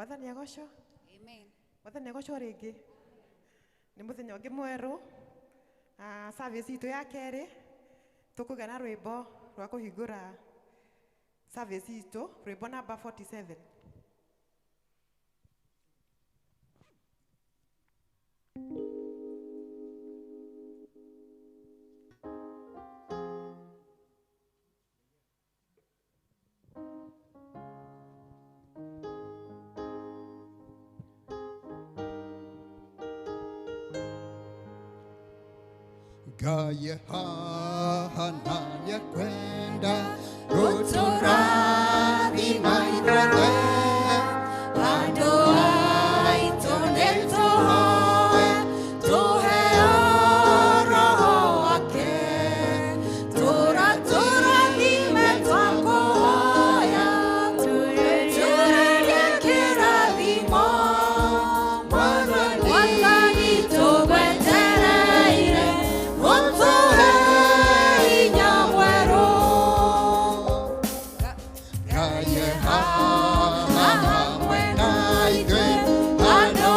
Mwathani agocwo. Amen. Mwathani agocwo rĩngĩ. Nĩ mũthenya ũngĩ mwerũ. Service itũ ya kerĩ tũkũgĩa na rwĩmbo rwa kũhingũra service itũ, rwĩmbo namba 47. Gaye hana kwenda gũtũrathima ithuothe andũ aitũ nĩtũhoe tũheo Roho wake tũrathime twakũhoya tũrerie kĩrathimo Mwathani tũgwetereire ũtũhe hinya mwerũ. Gaye hamwe na ithuĩ Andũ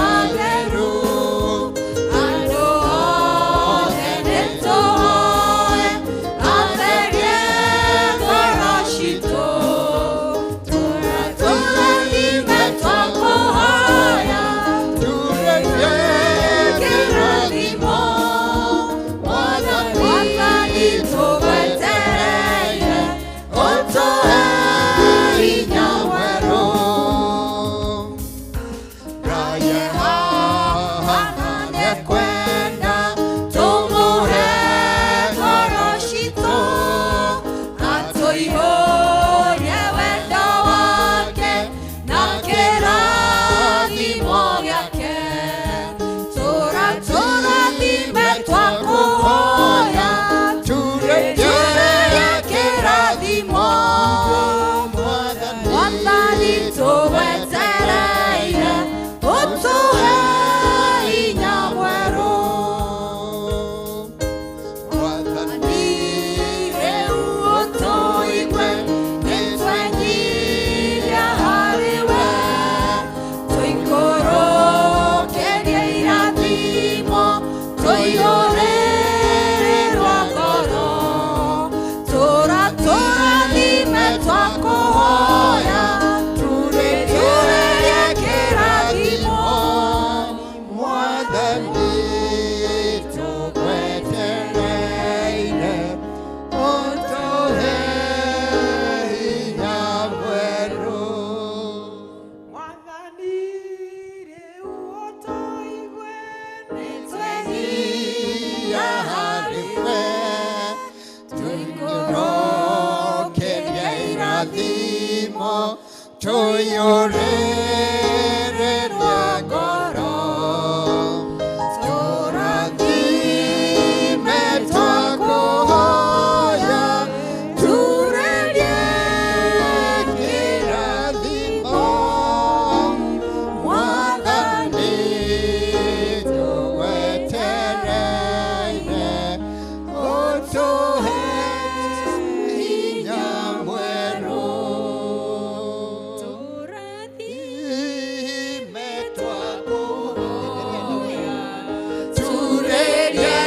atheru, andũ othe nĩtũhoe, atherie ngoro citũ. Tũrathime twakũhoya, tũrerie kĩrathimo. Mwathani tũgwetereire, ũtũhe hinya mwerũ. Gaye hana kwenda Tũmũhe ngoro citũ, atũihũrie wendo wake na kĩrathimo gĩake. Tũrathime twakũhoya, tũrerie tũrerie kĩrathimo. Mwathani tũgwetereire, ũtũhe hinya mwerũ. Mwathani Rĩu ũtũigue, nĩtwenyiihia harĩ we. Tũikũrũkĩrie irathimo, tũiyũrĩrĩrwo ngoro. Tũrathime twakũhoya, tũrerie kĩrathimo. Mwathani tũgwetereire ũtũhe hinya mwerũ. Mwathani rĩu ũtũigue, Nĩtwenyiihia harĩ we tũikũrũkĩrie irathimo tũiyũrĩrĩrwo ngoro. Tũrathime twakũhoya tũrerie kĩrathimo. Mwathani tũgwetereire ũtũhe hinya mwerũ. Tũrathime twakũhoya tũrerie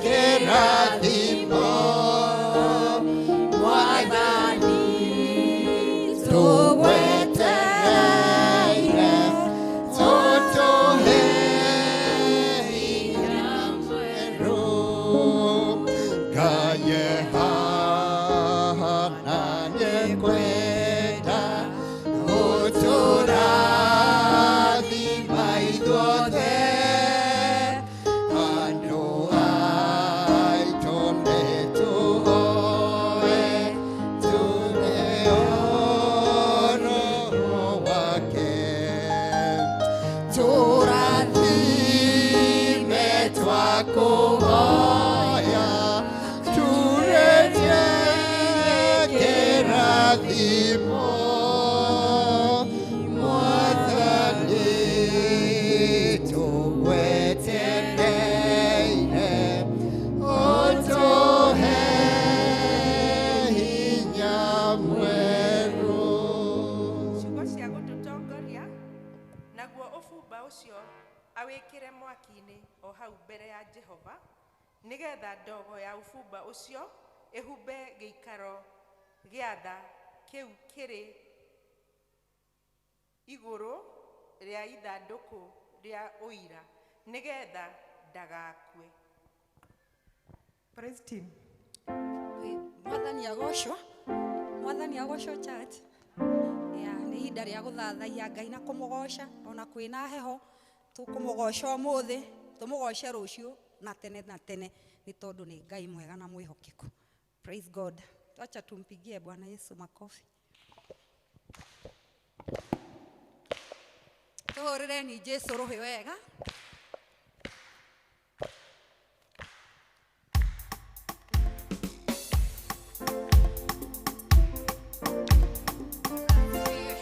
kĩrathimo. Mwathani tũgwetereire ũtũhe hinya mwerũ. Gaye hana nĩkwenda gũtũrathima ithuothe andũ aitũ nĩtũhoe tũheo Roho wake. Tũrathime twakũhoya tũrerie kĩrathimo. Mwathani tũgwetereire ũtũhe hinya mwerũ. mwaki-inĩ o hau mbere ya Jehova, nĩgetha ndogo ya ũbumba ũcio ĩhumbe gĩikaro gĩa tha kĩu kĩrĩ igũrũ rĩa ithandũkũ rĩa ũira, nĩgetha ndagakue. Praise team. Mwathani agocwo, Mwathani agocwo, church. Ya nĩ ihinda rĩa gũthathaiya Ngai na kũmũgoca. Ona kwĩna heho, tũkũmũgoca ũmũthĩ, tũmũgoce rũciũ na tene na tene, nĩ tondũ nĩ Ngai mwega na mwĩhokeku. Praise God. Wacha tumpigie Bwana Yesu makofi. Tũhũrĩreni Jesu rũhĩ wega.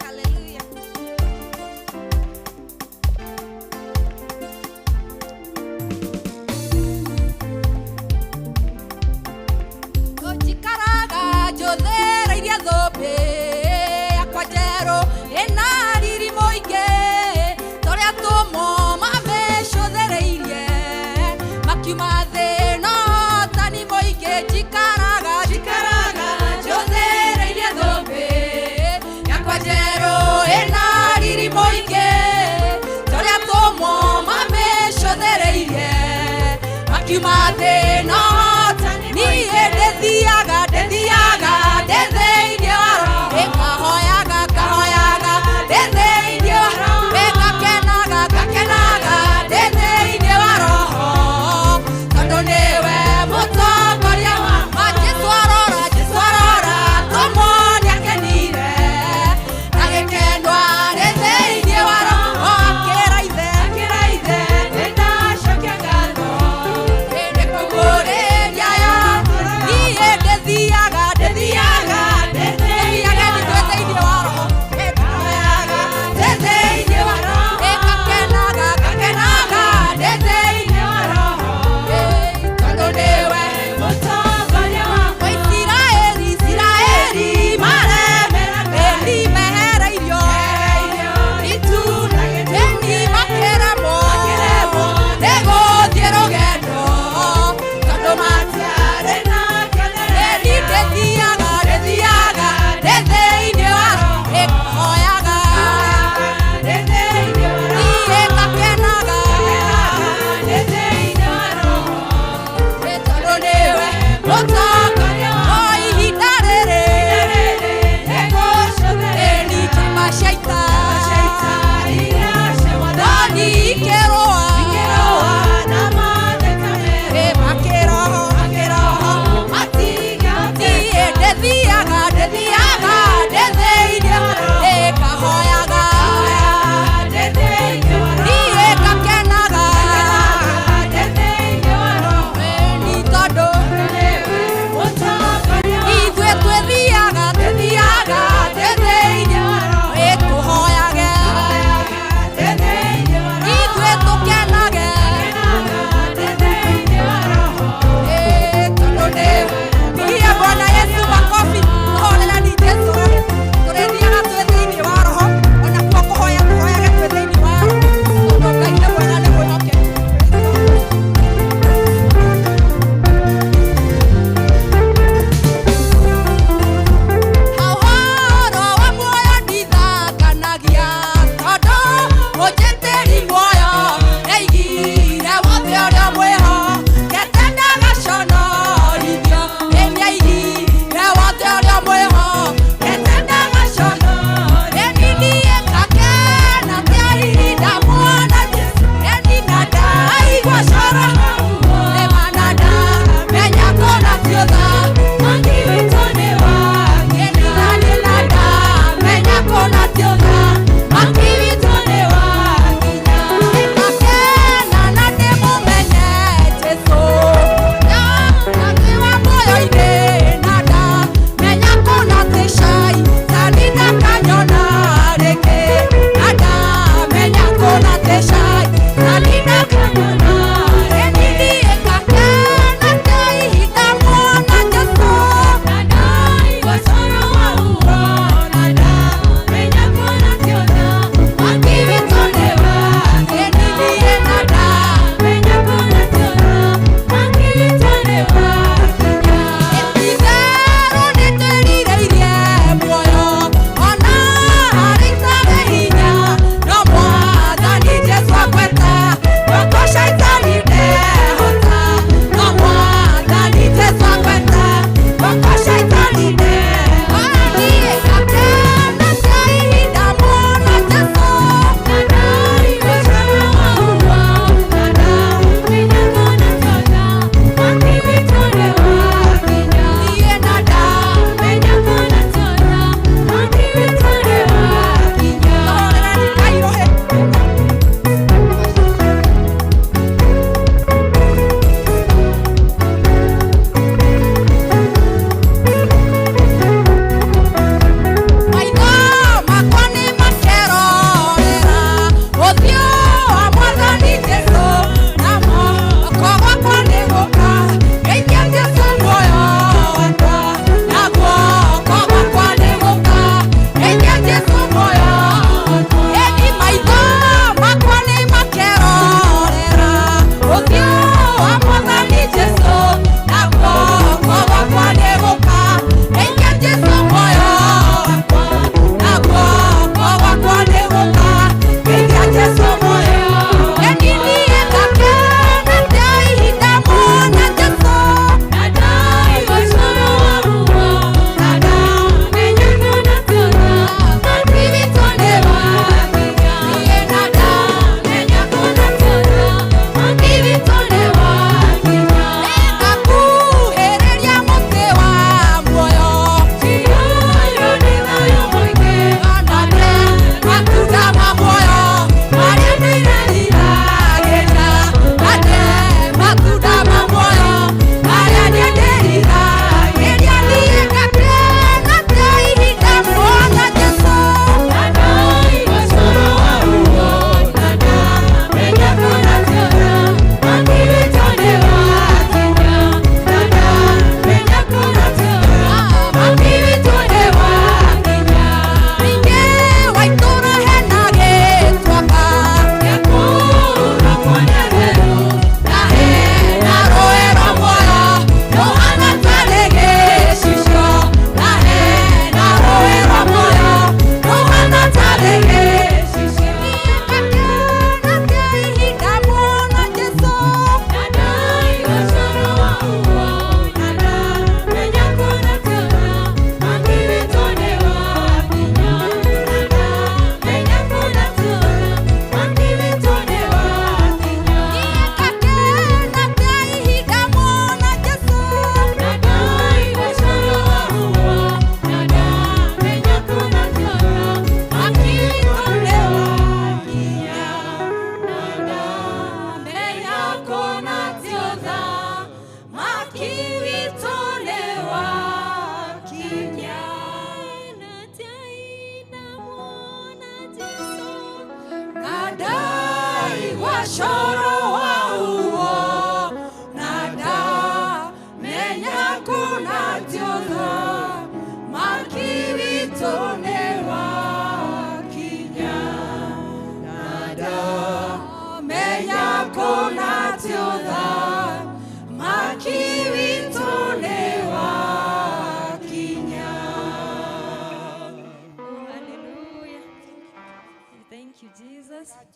Hallelujah. Njikaraga njũthĩrĩirie thũmbĩ yakwa njerũ ĩna riri mũingĩ, tũrĩa tũmo mamĩrĩ.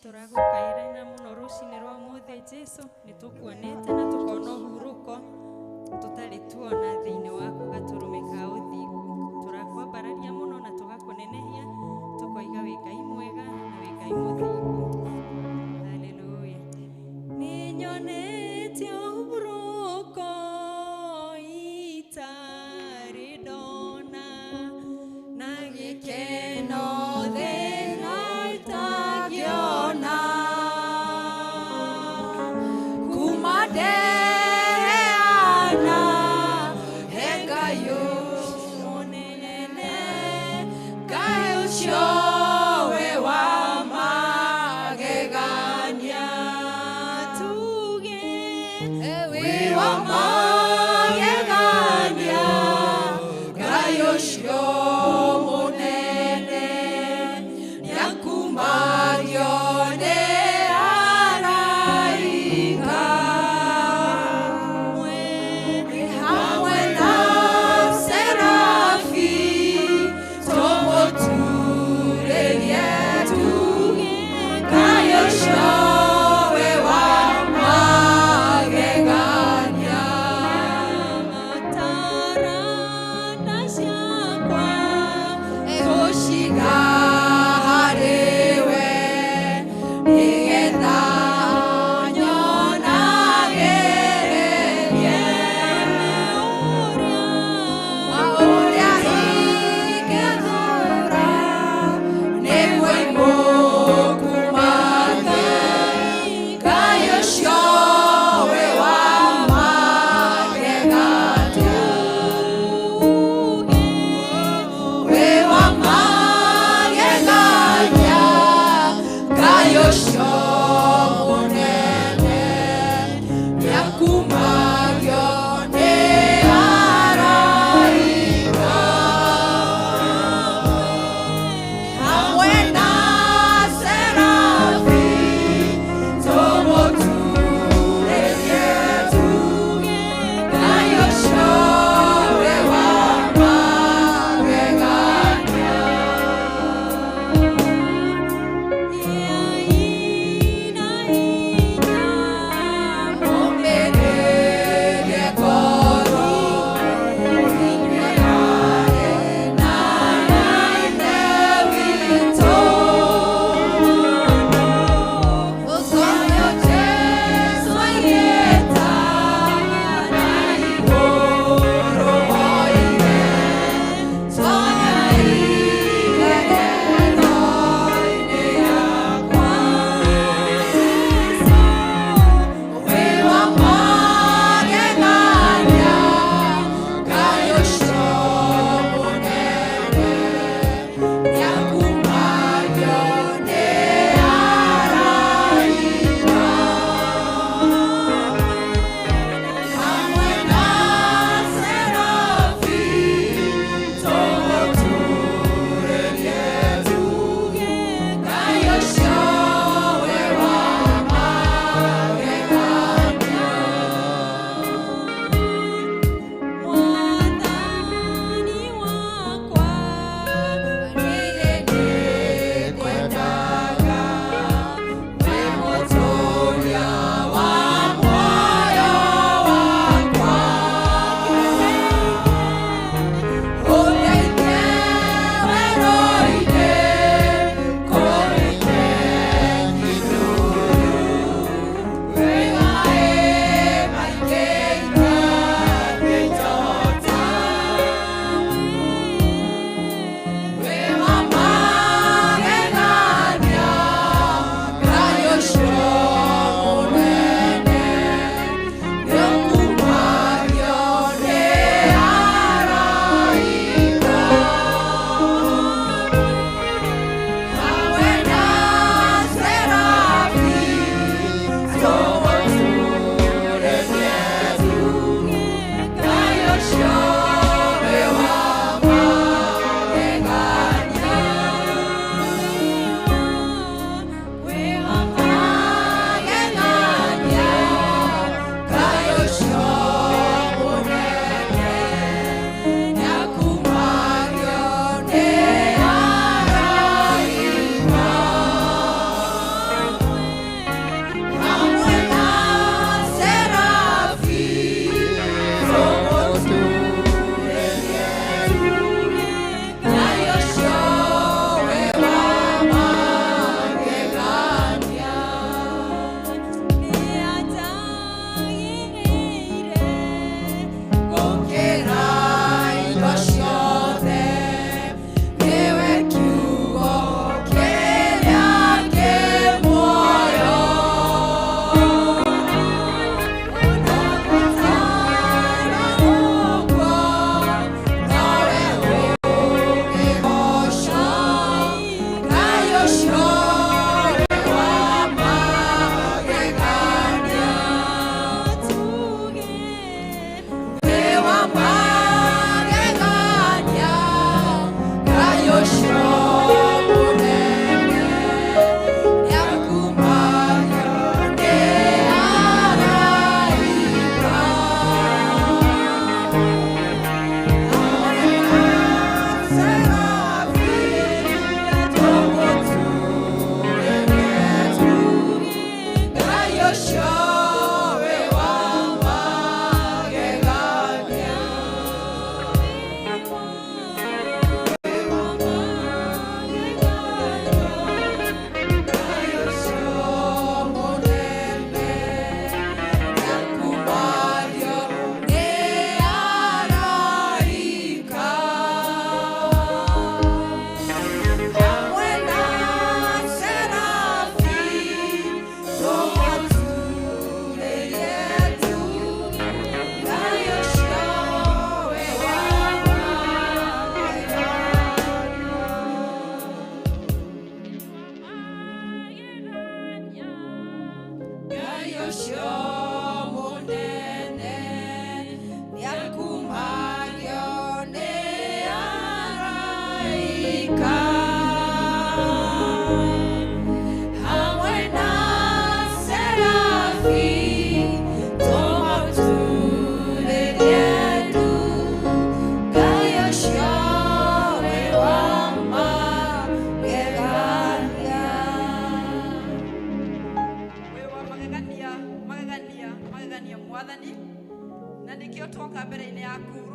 Tũragũkaĩra mũno rũcinĩ rwa ũmũthĩ Jesũ, nĩ tũkuonete na tũkona ũhurũko tũtarĩ tuona thĩinĩ waku gatũrũme ka ũthingu. Tũrakwambararia mũno na tũgakũnenehia, tũkoiga wĩ Ngai mwega na wĩ Ngai mũthingu. Haleluya. Nĩnyonete ũhurũko itarĩ ndona, na gĩkeno thĩna itangĩona. Kuma ndeana he Ngai ũcio mũnene, Ngai ũcio we wa ma.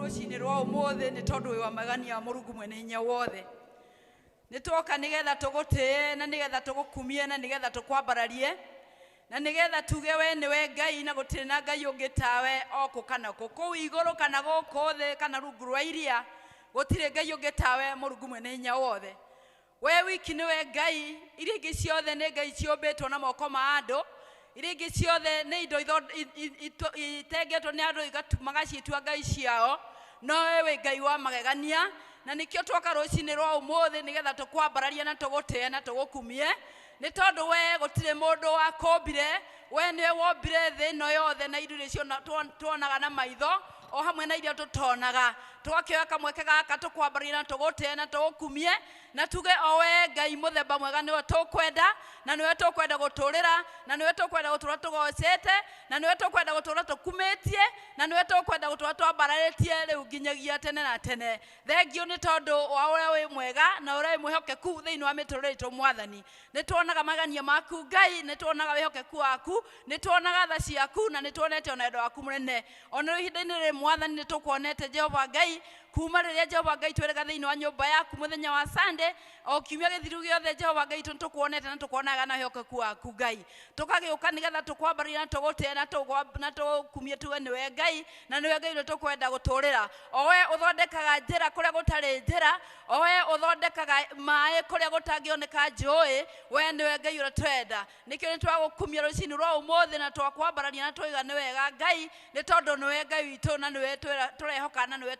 Rũcinĩ rwa ũmũthĩ nĩ tondũ wĩ wa magania wa Mũrungu mwene hinya wothe. Nĩ twoka nĩgetha tũgũtĩe na nĩgetha tũgũkumie na nĩgetha tũkwambararie na nĩgetha tuge we nĩwe Ngai na gũtirĩ na Ngai ũngĩ tawe o kũ kana kũ, kũu igũrũ kana gũkũ thĩ kana rungu rwa iria, gũtirĩ Ngai ũngĩ tawe Mũrungu mwene hinya wothe. We wiki nĩwe Ngai, iria ingĩ ciothe nĩ Ngai ciũmbĩtwo na moko ma andũ, iria ingĩ ciothe nĩ indo itengetwo nĩ andũ magaciĩtua Ngai ciao, no we wĩ Ngai wa magegania, na nĩkĩo twoka rũcinĩ rwa ũmũthĩ nĩgetha tũkwambararie na tũgũtĩe na tũgũkumie, nĩ tondũ we gũtirĩ mũndũ wakũmbire, we nĩwe wombire thĩ ĩno yothe na indo iria tuonaga na maitho o hamwe na iria tũtonaga. Tũgakĩoya kamweke gaka tũkwambararie na tũgũtĩe na tũgũkumie na tuge o we Ngai mũthemba mwega nĩwe tũkwenda na nĩwe tũkwenda gũtũrĩra na nĩwe tũkwenda gũtũra tũgocete na nĩwe tũkwenda gũtũra tũkumĩtie na nĩwe tũkwenda gũtũra twambararĩtie rĩu nginyagia tene na tene. Thengiũ nĩ tondũ wa ũrĩa wĩ mwega na ũrĩa wĩ mwĩhokeku thĩinĩ wa mĩtũrĩre itũ Mwathani. Nĩ tuonaga magania maku Ngai, nĩ tuonaga wĩhokeku waku, nĩ tuonaga tha ciaku na nĩ tuonete ona wendo waku mũnene. Ona rĩu ihinda-inĩ rĩrĩ Mwathani nĩ tũkuonete Jehova Ngai kuma rĩrĩa Jehova Ngai twerega thĩinĩ wa nyũmba yaku mũthenya wa Sunday o kiumia gĩthiru gĩothe Jehova Ngai tũ tũkuonete na tũkuonaga na wĩhokeku waku Ngai. Tũkagĩũka nĩgetha tũkwambararie na tũgũtĩe na tũkumie tuge nĩwe Ngai na nĩwe Ngai ũrĩa tũkwenda gũtũrĩra. O we ũthondekaga njĩra kũrĩa gũtarĩ njĩra, o we ũthondekaga maĩ kũrĩa gũtangĩoneka njũĩ, we nĩwe Ngai ũrĩa twenda. Nĩkĩo nĩ twagũkumia rũcinĩ rwa ũmũthĩ na twakwambararia na twaiga nĩ wega Ngai, nĩ tondũ nĩwe Ngai witũ na nĩwe tũrehoka na nĩwe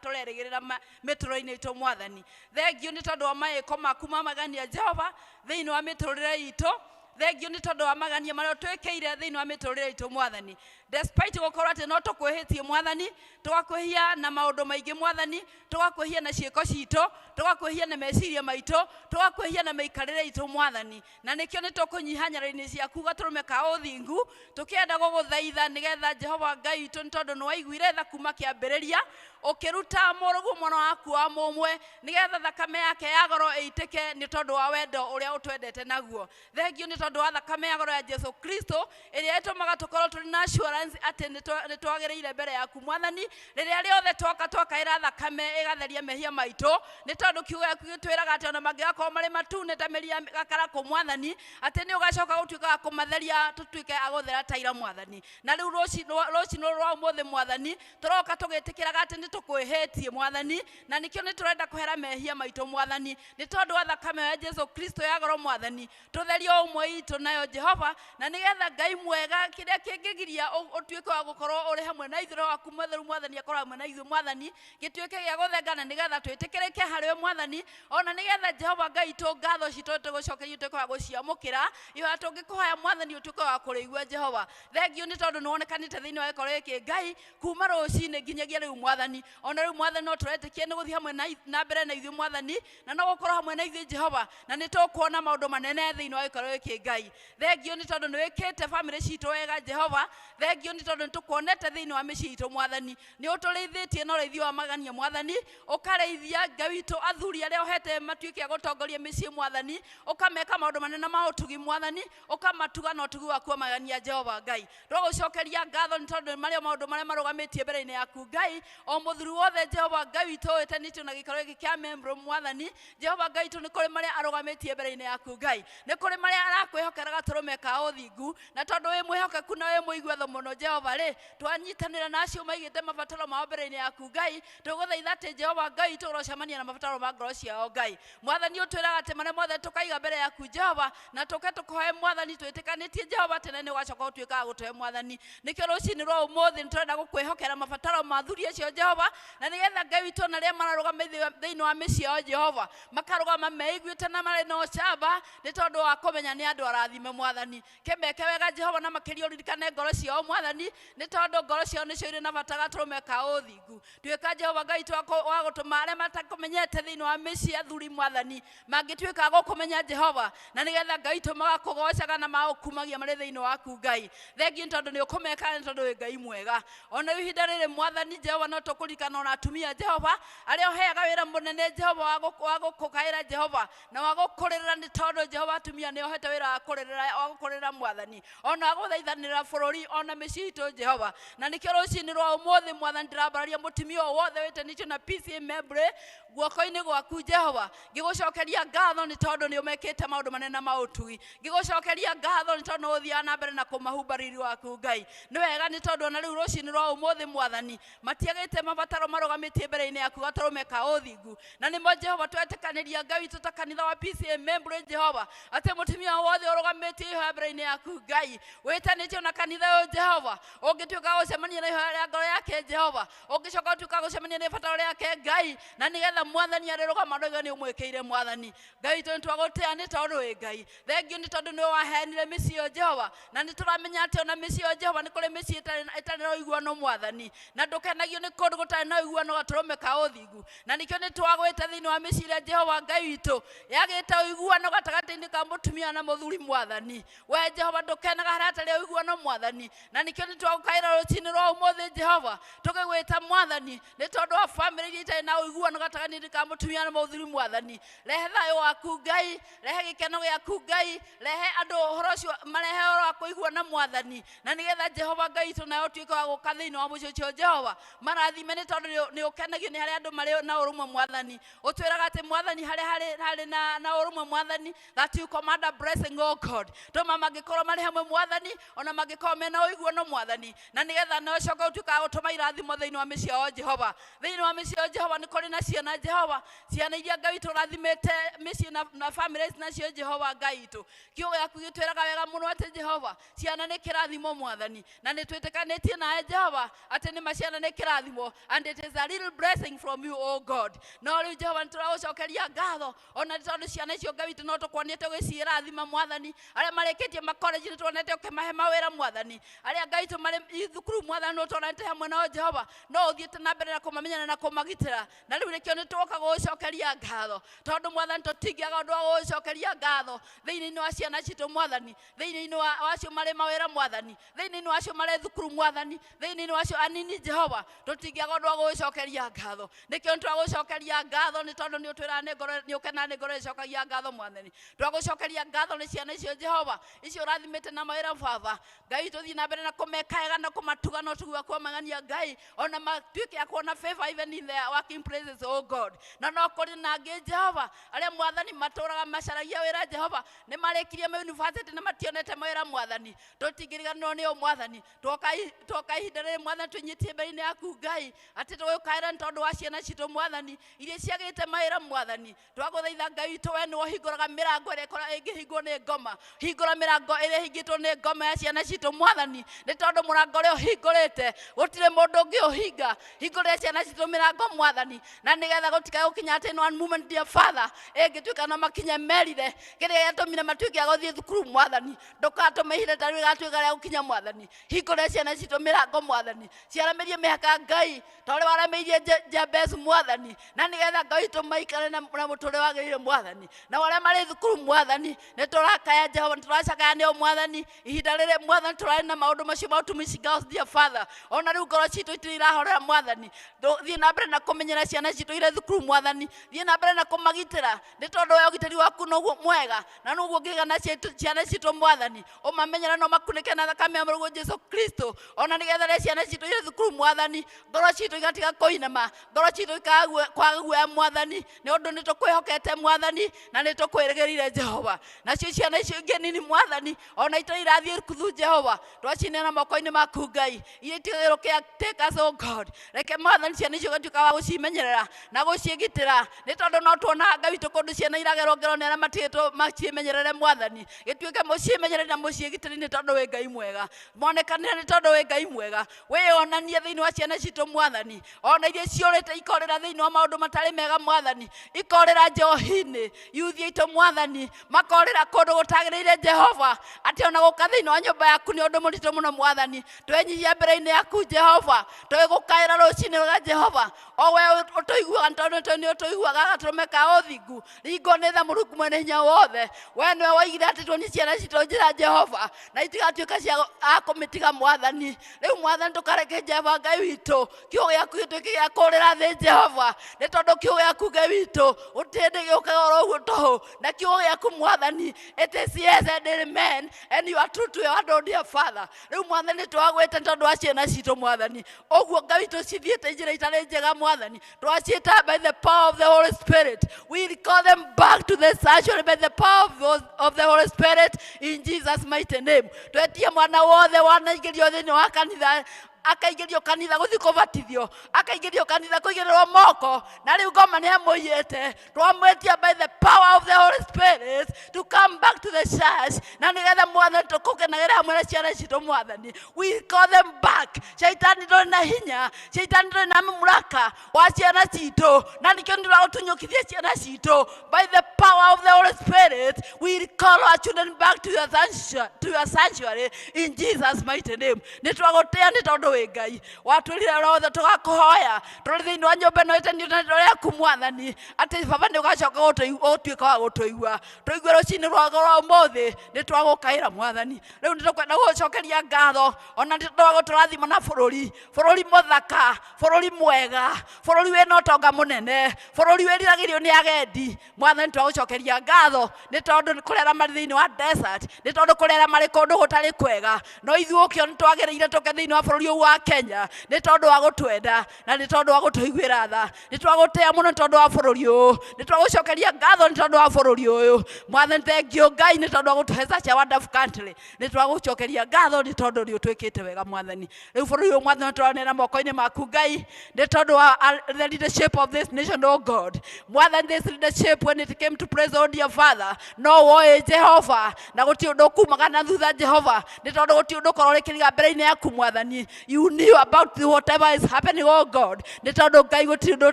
tũrerĩgĩrĩra mĩtũrĩre-inĩ itũ Mwathani. Thengiũ nĩ tondũ wa maĩko maku ma magania Jehova thĩinĩ wa mĩtũrĩre itũ. Thengiũ nĩ tondũ wa magania marĩa twĩkĩire thĩinĩ wa mĩtũrĩre itũ Mwathani. Despite gũkorwo atĩ no tũkwĩhĩtie Mwathani, tũgakwĩhia na maũndũ maingĩ Mwathani, tũgakwĩhia na ciĩko citũ, tũgakwĩhia na meciria maitũ, tũgakwĩhia na mĩikarĩre itũ Mwathani. Na nĩkĩo nĩ tũkũnyiha nyarĩrĩ-inĩ ciaku gatũrũme ka ũthingu, tũkĩenda gũgũthaitha nĩgetha Jehova Ngai witũ nĩ tondũ nĩwaiguire tha kuma kĩambĩrĩria, ũkĩruta mũrũguo mwana waku wa mũmwe nĩgetha thakame yake ya goro ĩitĩke nĩ tondũ wa wendo ũrĩa ũtwendete naguo. Thengiũ nĩ tondũ wa thakame ya goro ya Jesu Kristo ĩrĩa ĩtũmaga tũkorwo tũrĩ na assurance atĩ nĩ twagĩrĩire mbere yaku Mwathani. Rĩrĩa rĩothe twoka twakaĩra thakame ĩgatheria mehia maitũ, nĩ tondũ kiugo gĩaku gĩtwĩraga atĩ ona mangĩgakorwo marĩ matune ta mĩri ya gakarakũ Mwathani, atĩ nĩ ũgacoka gũtuĩka wa kũmatheria tũtuĩke a gũthera ta ira Mwathani. Na rĩu rũcinĩ rwa ũmũthĩ Mwathani tũroka tũgĩtĩkĩraga atĩ nĩ tũkwĩhĩtie Mwathani, na nĩkĩo nĩ tũrenda kũhera mehia maitũ Mwathani, nĩ tondũ wa thakame ya Jesu Kristo ya goro Mwathani, tũtherie o ũmwe itũ nayo Jehova, na nĩgetha Ngai mwega kĩrĩa kĩngĩgiria ũtuĩke wa gũkorwo ũrĩ hamwe na ithuĩ, Roho waku Mũtheru Mwathani akorwo hamwe na ithuĩ Mwathani, gĩtuĩke gĩa gũthengana nĩgetha twĩtĩkĩrĩke harĩ we Mwathani, ona nĩgetha Jehova Ngai witũ ngatho citũ tũgũcokeria ũtuĩke wa gũciamũkĩra, ihoya tũngĩkũhoya Mwathani ũtuĩke wa kũrĩigua Jehova. Thengiũ nĩ tondũ nĩwonekanĩte thĩinĩ wa gĩkoro gĩkĩ Ngai kuma rũcinĩ nginyagia rĩu Mwathani. Ona rĩu Mwathani no tũretĩkia nĩ gũthiĩ hamwe na mbere na ithuĩ Mwathani, na no gũkorwo hamwe na ithuĩ Jehova, na nĩ tũkuona maũndũ manene thĩinĩ wa gĩkoro gĩkĩ Ngai. Thengiũ nĩ tondũ nĩ wĩkĩte bamĩrĩ citũ wega Jehova. Thengiũ nĩ tondũ nĩ tũkuonete thĩinĩ wa mĩciĩ itũ Mwathani, nĩ ũtũrĩithĩtie na ũrĩithio wa magania Mwathani, ũkarĩithia Ngai witũ athuri arĩa ũhete matuĩke a gũtongoria mĩciĩ Mwathani, ũkameka maũndũ manene ma ũtugi Mwathani, ũkamatuga na ũtugi waku wa magania Jehova Ngai. Tũgũcokeria ngatho nĩ tondũ marĩa maũndũ marĩa marũgamĩtie mbere-inĩ yaku Ngai, o mũthuri wothe Jehova Ngai witũ wĩtanĩtio na gĩikaro gĩkĩ kĩa Membro Mwathani, Jehova Ngai witũ nĩ kũrĩ marĩa arũgamĩtie mbere-inĩ yaku Ngai, nĩ kũrĩ marĩa arakwĩhokera gatũrũme ka ũthingu, na tondũ wĩ mwĩhokeku na wĩ mũigua tha mũno Jehova rĩ, twanyitanĩra na acio maigĩte mabataro mao mbere-inĩ yaku Ngai, tũgũthaitha atĩ Jehova Ngai witũ ũrocemania na mabataro ma ngoro ciao Ngai. Mwathani ũtwĩraga atĩ marĩa mothe tũkaiga mbere yaku Jehova, na tũke tũkũhoe Mwathani twĩtĩkanĩtie Jehova atĩ nĩ ũgacoka ũtuĩka wa gũtũhe Mwathani. Nĩkĩo rũcinĩ rwa ũmũthĩ nĩ tũrenda gũkwĩhokera mabataro ma athuri acio Jehova, na nĩgetha Ngai witũ na arĩa mararũgama thĩinĩ wa mĩciĩ yao Jehova makarũgama meiguĩte na marĩ na ũcamba nĩ tondũ wa kũmenya nĩ andũ arathime Mwathani. Kĩmeke wega Jehova na makĩria ũririkane ngoro ciao Mwathani, nĩ tondũ ngoro ciao nĩcio irĩ na bata gatũrũme ka ũthingu. Tuĩka Jehova Ngai witũ wa gũtũma arĩa matakũmenyete thĩinĩ wa mĩciĩ athuri Mwathani mangĩtuĩka a gũkũmenya Jehova, na nĩgetha Ngai witũ magakũgocaga na magũkumagia marĩ thĩinĩ waku Ngai. Thengiũ nĩ tondũ nĩ ũkũmeka nĩ tondũ wĩ Ngai mwega. Ona rĩu ihinda rĩrĩ Mwathani Jehova no tũkũririkana Tũkũririkana ona atumia Jehova arĩa ũheaga wĩra mũnene Jehova wa gũkũkaĩra Jehova na wa gũkũrĩrĩra, nĩ tondũ Jehova atumia nĩ ohete wĩra wa kũrĩrĩra, wa gũkũrĩrĩra mwathani, ona wa gũthaithanĩrĩra bũrũri ona mĩciĩ itũ Jehova. Na nĩkĩo rũcinĩ rwa ũmũthĩ mwathani ndĩrambararia mũtumia o wothe wĩtanĩtio na PCA Membre guoko-inĩ gwaku Jehova, ngĩgũcokeria ngatho nĩ tondũ nĩ ũmekĩte maũndũ manene na ma ũtugi. Ngĩgũcokeria ngatho nĩ tondũ nĩ ũthiaga na mbere na kũmahumba riri waku Ngai. Nĩ wega nĩ tondũ ona rĩu rũcinĩ rwa ũmũthĩ mwathani matiagĩte mabataro marũgamĩtie mbere-inĩ yaku gatũrũme ka ũthingu. Na nĩmo Jehova twetĩkanĩria Ngai witũ ta kanitha wa PCA Membre Jehova atĩ mũtumia wothe ũrũgamĩtie ihoya mbere-inĩ yaku Ngai wĩtanĩtio na kanitha ũyũ Jehova, ũngĩtuĩka gũcemania na ihoya rĩa ngoro yake Jehova, ũngĩcoka ũtuĩka gũcemania na ibataro rĩake Ngai, na nĩgetha mwathani arĩrũgama ndauga nĩ ũmwĩkĩire mwathani. Ngai witũ nĩtwagũtĩĩa nĩ tondũ wĩ Ngai. Thengiũ nĩ tondũ nĩwe waheanire mĩciĩ ĩyo Jehova, na nĩtũramenya atĩ ona mĩciĩ ĩyo Jehova nĩ kũrĩ mĩciĩ ĩtarĩ na ũiguano mwathani, na ndũkenagio nĩ kũndũ gũtarĩ na ũiguano gatũrũme ka ũthingu. Na nĩkĩo nĩtwagwĩte thĩinĩ wa mĩciĩ ĩrĩa Jehova Ngai witũ yagĩte ũiguano gatagatĩ-inĩ ka mũtumia na mũthuri mwathani. We Jehova ndũkenaga harĩa hatarĩ ũiguano mwathani, na nĩkĩo nĩtwagũkaĩra rũcinĩ rwa ũmũthĩ Jehova tũgĩgwĩta mwathani nĩ tondũ wa bamĩrĩ iria itarĩ na ũiguano gatagatĩ-inĩ ka mũtumia na mũthuri mwathani. Rehe thayũ waku Ngai, rehe gĩkeno gĩaku Ngai, rehe andũ ũhoro ũcio, marehe ũhoro wa kũiguana mwathani, na nĩgetha Jehova Ngai witũ nawe ũtuĩke wa gũka thĩinĩ wa mũciĩ ũcio Jehova. Marathime nĩ tondũ nĩ ũkenagio nĩ harĩa andũ marĩ na ũrũmwe mwathani. Ũtwĩraga atĩ mwathani harĩa harĩ na ũrũmwe mwathani, that you command a blessing, O God. Tũma mangĩkorwo marĩ hamwe mwathani, ona mangĩkorwo mena ũiguano mwathani, na nĩgetha nawe ũcoke ũtuĩke wa gũtũma irathimo thĩinĩ wa mĩciĩ yao Jehova. Thĩinĩ wa mĩciĩ yao Jehova nĩ kũrĩ na ciana Jehova, ciana iria Ngai witũ ũrathimĩte mĩciĩ na families nacio Jehova Ngai witũ. Kiugo gĩaku gĩtwĩraga wega mũno atĩ Jehova ciana nĩ kĩrathimo mwathani, na nĩ twĩtĩkanĩtie nawe Jehova atĩ nĩ ma ciana nĩ kĩrathimo, and it is a real blessing from you, O God. No rĩu Jehova nĩ tũragũcokeria ngatho ona nĩ tondũ ciana icio Ngai witũ no tũkuonete ũgĩciĩrathima mwathani. Arĩa marĩkĩtie makolenji nĩ tuonete ũkĩmahe mawĩra mwathani, arĩa Ngai witũ marĩ thukuru mwathani no tuonete hamwe nao Jehova, no ũthiĩte na mbere na kũmamenyana na kũmagitĩra. Na rĩu nĩkĩo nĩ twoka gũgũcokeria ngatho tondũ mwathani tũtingĩaga ũndũ wa gũgũcokeria ngatho thĩinĩ wa ciana citũ mwathani, thĩinĩ wa acio marĩ mawĩra mwathani, thĩinĩ wa acio marĩ thukuru mwathani, thĩinĩ wa acio anini Jehova, tũtingĩaga ũndũ wa gũgũcokeria ngatho. Nĩkĩo nĩ twagũcokeria ngatho nĩ tondũ nĩ ũtwĩraga nĩ ngoro nĩ ũkenaga nĩ ngoro ĩcokagia ngatho mwathani. Twagũcokeria ngatho nĩ ciana icio Jehova icio ũrathimĩte na mawĩra baba Ngai witũ, thiĩ na mbere na kũmeka wega na kũmatuga na ũtugi waku wa magania Ngai, ona matuĩke a kuona favor even in their working places, O God. Na no kũrĩ na angĩ Jehova arĩa mwathani matũraga macaragia wĩra Jehova, nĩ marĩkirie ma university na mationete mawĩra mwathani, tũtingĩriganĩrwo nĩo mwathani. Twoka ihinda rĩrĩ mwathani twĩnyitie mbere-inĩ yaku Ngai atĩ tũgũkaĩra nĩ tondũ wa ciana citũ mwathani iria ciagĩte mawĩra mwathani. Twagũthaitha Ngai witũ, we nĩwe ũhingũraga mĩrango ĩrĩa ĩngĩhingwo nĩ ngoma, hingũra mĩrango ĩrĩa ĩhingĩtwo nĩ ngoma ya ciana citũ mwathani, nĩ tondũ mũrango ũrĩa ũhingũrĩte gũtirĩ mũndũ ũngĩ ũhinga. Hingũrĩra ciana citũ mĩrango mwathani, na nĩgetha gũtikae gũkinya atĩ in one moment, dear Father, ĩngĩtuĩka no makinye merire kĩrĩa gĩatũmire matuĩke a gũthiĩ thukuru mwathani. Ndũgatũme ihinda ta rĩu rĩgatuĩka rĩa gũkinya mwathani. Hingũrĩra ciana citũ mĩrango mwathani, ciaramĩrie mĩhaka Ngai ta ũrĩa waramĩirie Jabez mwathani, na nĩgetha Ngai witũ maikare na mũtũrĩre wagĩrĩire mwathani. Na arĩa marĩ thukuru mwathani, nĩ tũrakaya Jehova, nĩ tũracakaya nĩo mwathani. Ihinda rĩrĩ mwathani tũrarĩ na maũndũ macio ma ũtumishi girls, dear Father, ona rĩu ngoro citũ itirĩ irahorera mwathani. Thiĩ na mbere na kũmenyera ciana citũ irĩ thukuru mwathani, thiĩ na mbere na kũmagitĩra nĩ tondũ we ũgitĩri waku noguo mwega na noguo ũngĩgana ciana citũ mwathani. Ũmamenyere na ũmakunĩke na thakame ya mũrũguo Jesu Kristo, ona nĩgetha rĩrĩa ciana citũ irĩ thukuru mwathani, ngoro citũ igatiga kũinama, ngoro citũ ikaga kwaga guoya mwathani, nĩ ũndũ nĩ tũkwĩhokete mwathani na nĩ tũkwĩrĩgĩrĩire Jehova. Nacio ciana icio ingĩ nini mwathani, ona itarĩ irathiĩ thukuru Jehova, twacineana moko-inĩ maku Ngai, iria itigagĩrwo caretaker, oh God. Reke mwathani ciana icio ũgatuĩka wa gũcimenyerera na gũciĩgitĩra, nĩ tondũ no tuonaga Ngai witũ kũndũ ciana iragerwo ngero nĩ arĩa matigĩtwo maciĩmenyerere mwathani. Gĩtuĩke mũciĩmenyerere na mũciĩgitĩre nĩ tondũ wĩ Ngai mwega, monekanĩre nĩ tondũ wĩ Ngai mwega. Wĩyonanie thĩinĩ wa ciana citũ mwathani, ona iria ciũrĩte ikorĩra thĩinĩ wa maũndũ matarĩ mega mwathani, ikorĩra njohi-inĩ, yuthi aitũ mwathani makorĩra kũndũ gũtagĩrĩire Jehova, atĩ ona gũka thĩinĩ wa nyũmba yaku nĩ ũndũ mũritũ mũno mwathani. Twenyihia mbere-inĩ yaku Jehova, twĩgũkaĩra rũcinĩ rwa Jehova, o we ũtũiguaga nĩ tondũ nĩ ũtũiguaga gatũrũme ka ũthingu. Ringwo nĩ tha Mũrungu mwene hinya wothe, we nĩwe woigire atĩ tuonie ciana citũ njĩra Jehova, na itigatuĩka cia a kũmĩtiga mwathani. Rĩu mwathani ndũkareke Jehova Ngai witũ kiugo Kiugo gĩaku gĩtuĩke gĩa kũrĩra thĩ Jehova, nĩ tondũ kiugo gĩaku Ngai witũ gũtirĩ hĩndĩ gĩũkaga oro ũguo tũhũ, na kiugo gĩaku Mwathani, it is yes and amen, and you are true to your word, oh dear Father. Rĩu Mwathani twagwĩte nĩ tondũ wa ciana citũ Mwathani, ũguo Ngai witũ cithiĩte njĩra itarĩ njega Mwathani, twaciĩta by the power of the Holy Spirit. We recall them back to the sanctuary by the power of the Holy Spirit in Jesus' mighty name. Twetie mwana wothe wanaingĩrio thĩinĩ wa kanitha, akaingĩrio kanitha gũthiĩ kũbatithio, akaingĩrio kanitha kũigĩrĩrwo moko, na rĩu ngoma nĩ amũiyĩte. Twamwĩtia by the power of the Holy Spirit to come back to the church, na nĩgetha Mwathani tũkũkenagĩra hamwe na ciana citũ Mwathani. We call them back. Shaitani ndũrĩ na hinya, shaitani ndũrĩ na mamlaka wa ciana citũ, na nĩkĩo nĩtũragũtunyũkithia ciana citũ by the power of the Holy Spirit. We call our children back to your sanctuary in Jesus' mighty name. Nĩ twagũtĩa nĩ tondũ wĩ Ngai watwĩrire rothe tũgakũhoya tũrĩ thĩinĩ wa nyũmba ĩno ĩtanĩtwo na rĩaku Mwathani, atĩ Baba nĩ ũgacoka gũtuĩka wa gũtũigua. Tũigue rũcinĩ rwa ũmũthĩ nĩ twagũkaĩra Mwathani. Rĩu nĩ tũkwenda gũgũcokeria ngatho ona nĩ twagũtũrathima na bũrũri, bũrũri mũthaka, bũrũri mwega, bũrũri wĩna ũtonga mũnene, bũrũri wĩriragĩrio nĩ agendi. Mwathani twagũcokeria ngatho nĩ tondũ kũrĩ arĩa marĩ thĩinĩ wa desert, nĩ tondũ kũrĩ arĩa marĩ kũndũ gũtarĩ kwega, no ithuĩ ũkĩo nĩ twagĩrĩire tũke thĩinĩ wa bũrũri ũyũ wa Kenya nĩ tondũ wa gũtwenda na nĩ tondũ wa gũtũiguĩra tha. Nĩ twagũtĩa mũno nĩ tondũ wa bũrũri ũyũ, nĩ twagũcokeria ngatho nĩ tondũ wa bũrũri ũyũ Mwathani. Thank you Ngai nĩ tondũ wa gũtũhe such a wonderful country. Nĩ twagũcokeria ngatho nĩ tondũ nĩ ũtwĩkĩte wega Mwathani. Rĩu bũrũri ũyũ Mwathani tũraneana moko-inĩ maku Ngai nĩ tondũ wa the leadership of this nation, oh God. Mwathani, this leadership when it came to praise, oh dear Father, no woĩ Jehova na gũtirĩ ũndũ ũkumaga na thutha Jehova, nĩ tondũ gũtirĩ ũndũ ũkorwo ũrĩkĩriga mbere-inĩ yaku Mwathani. You knew about whatever is happening, oh God. Nĩ tondũ Ngai gũtirĩ ũndũ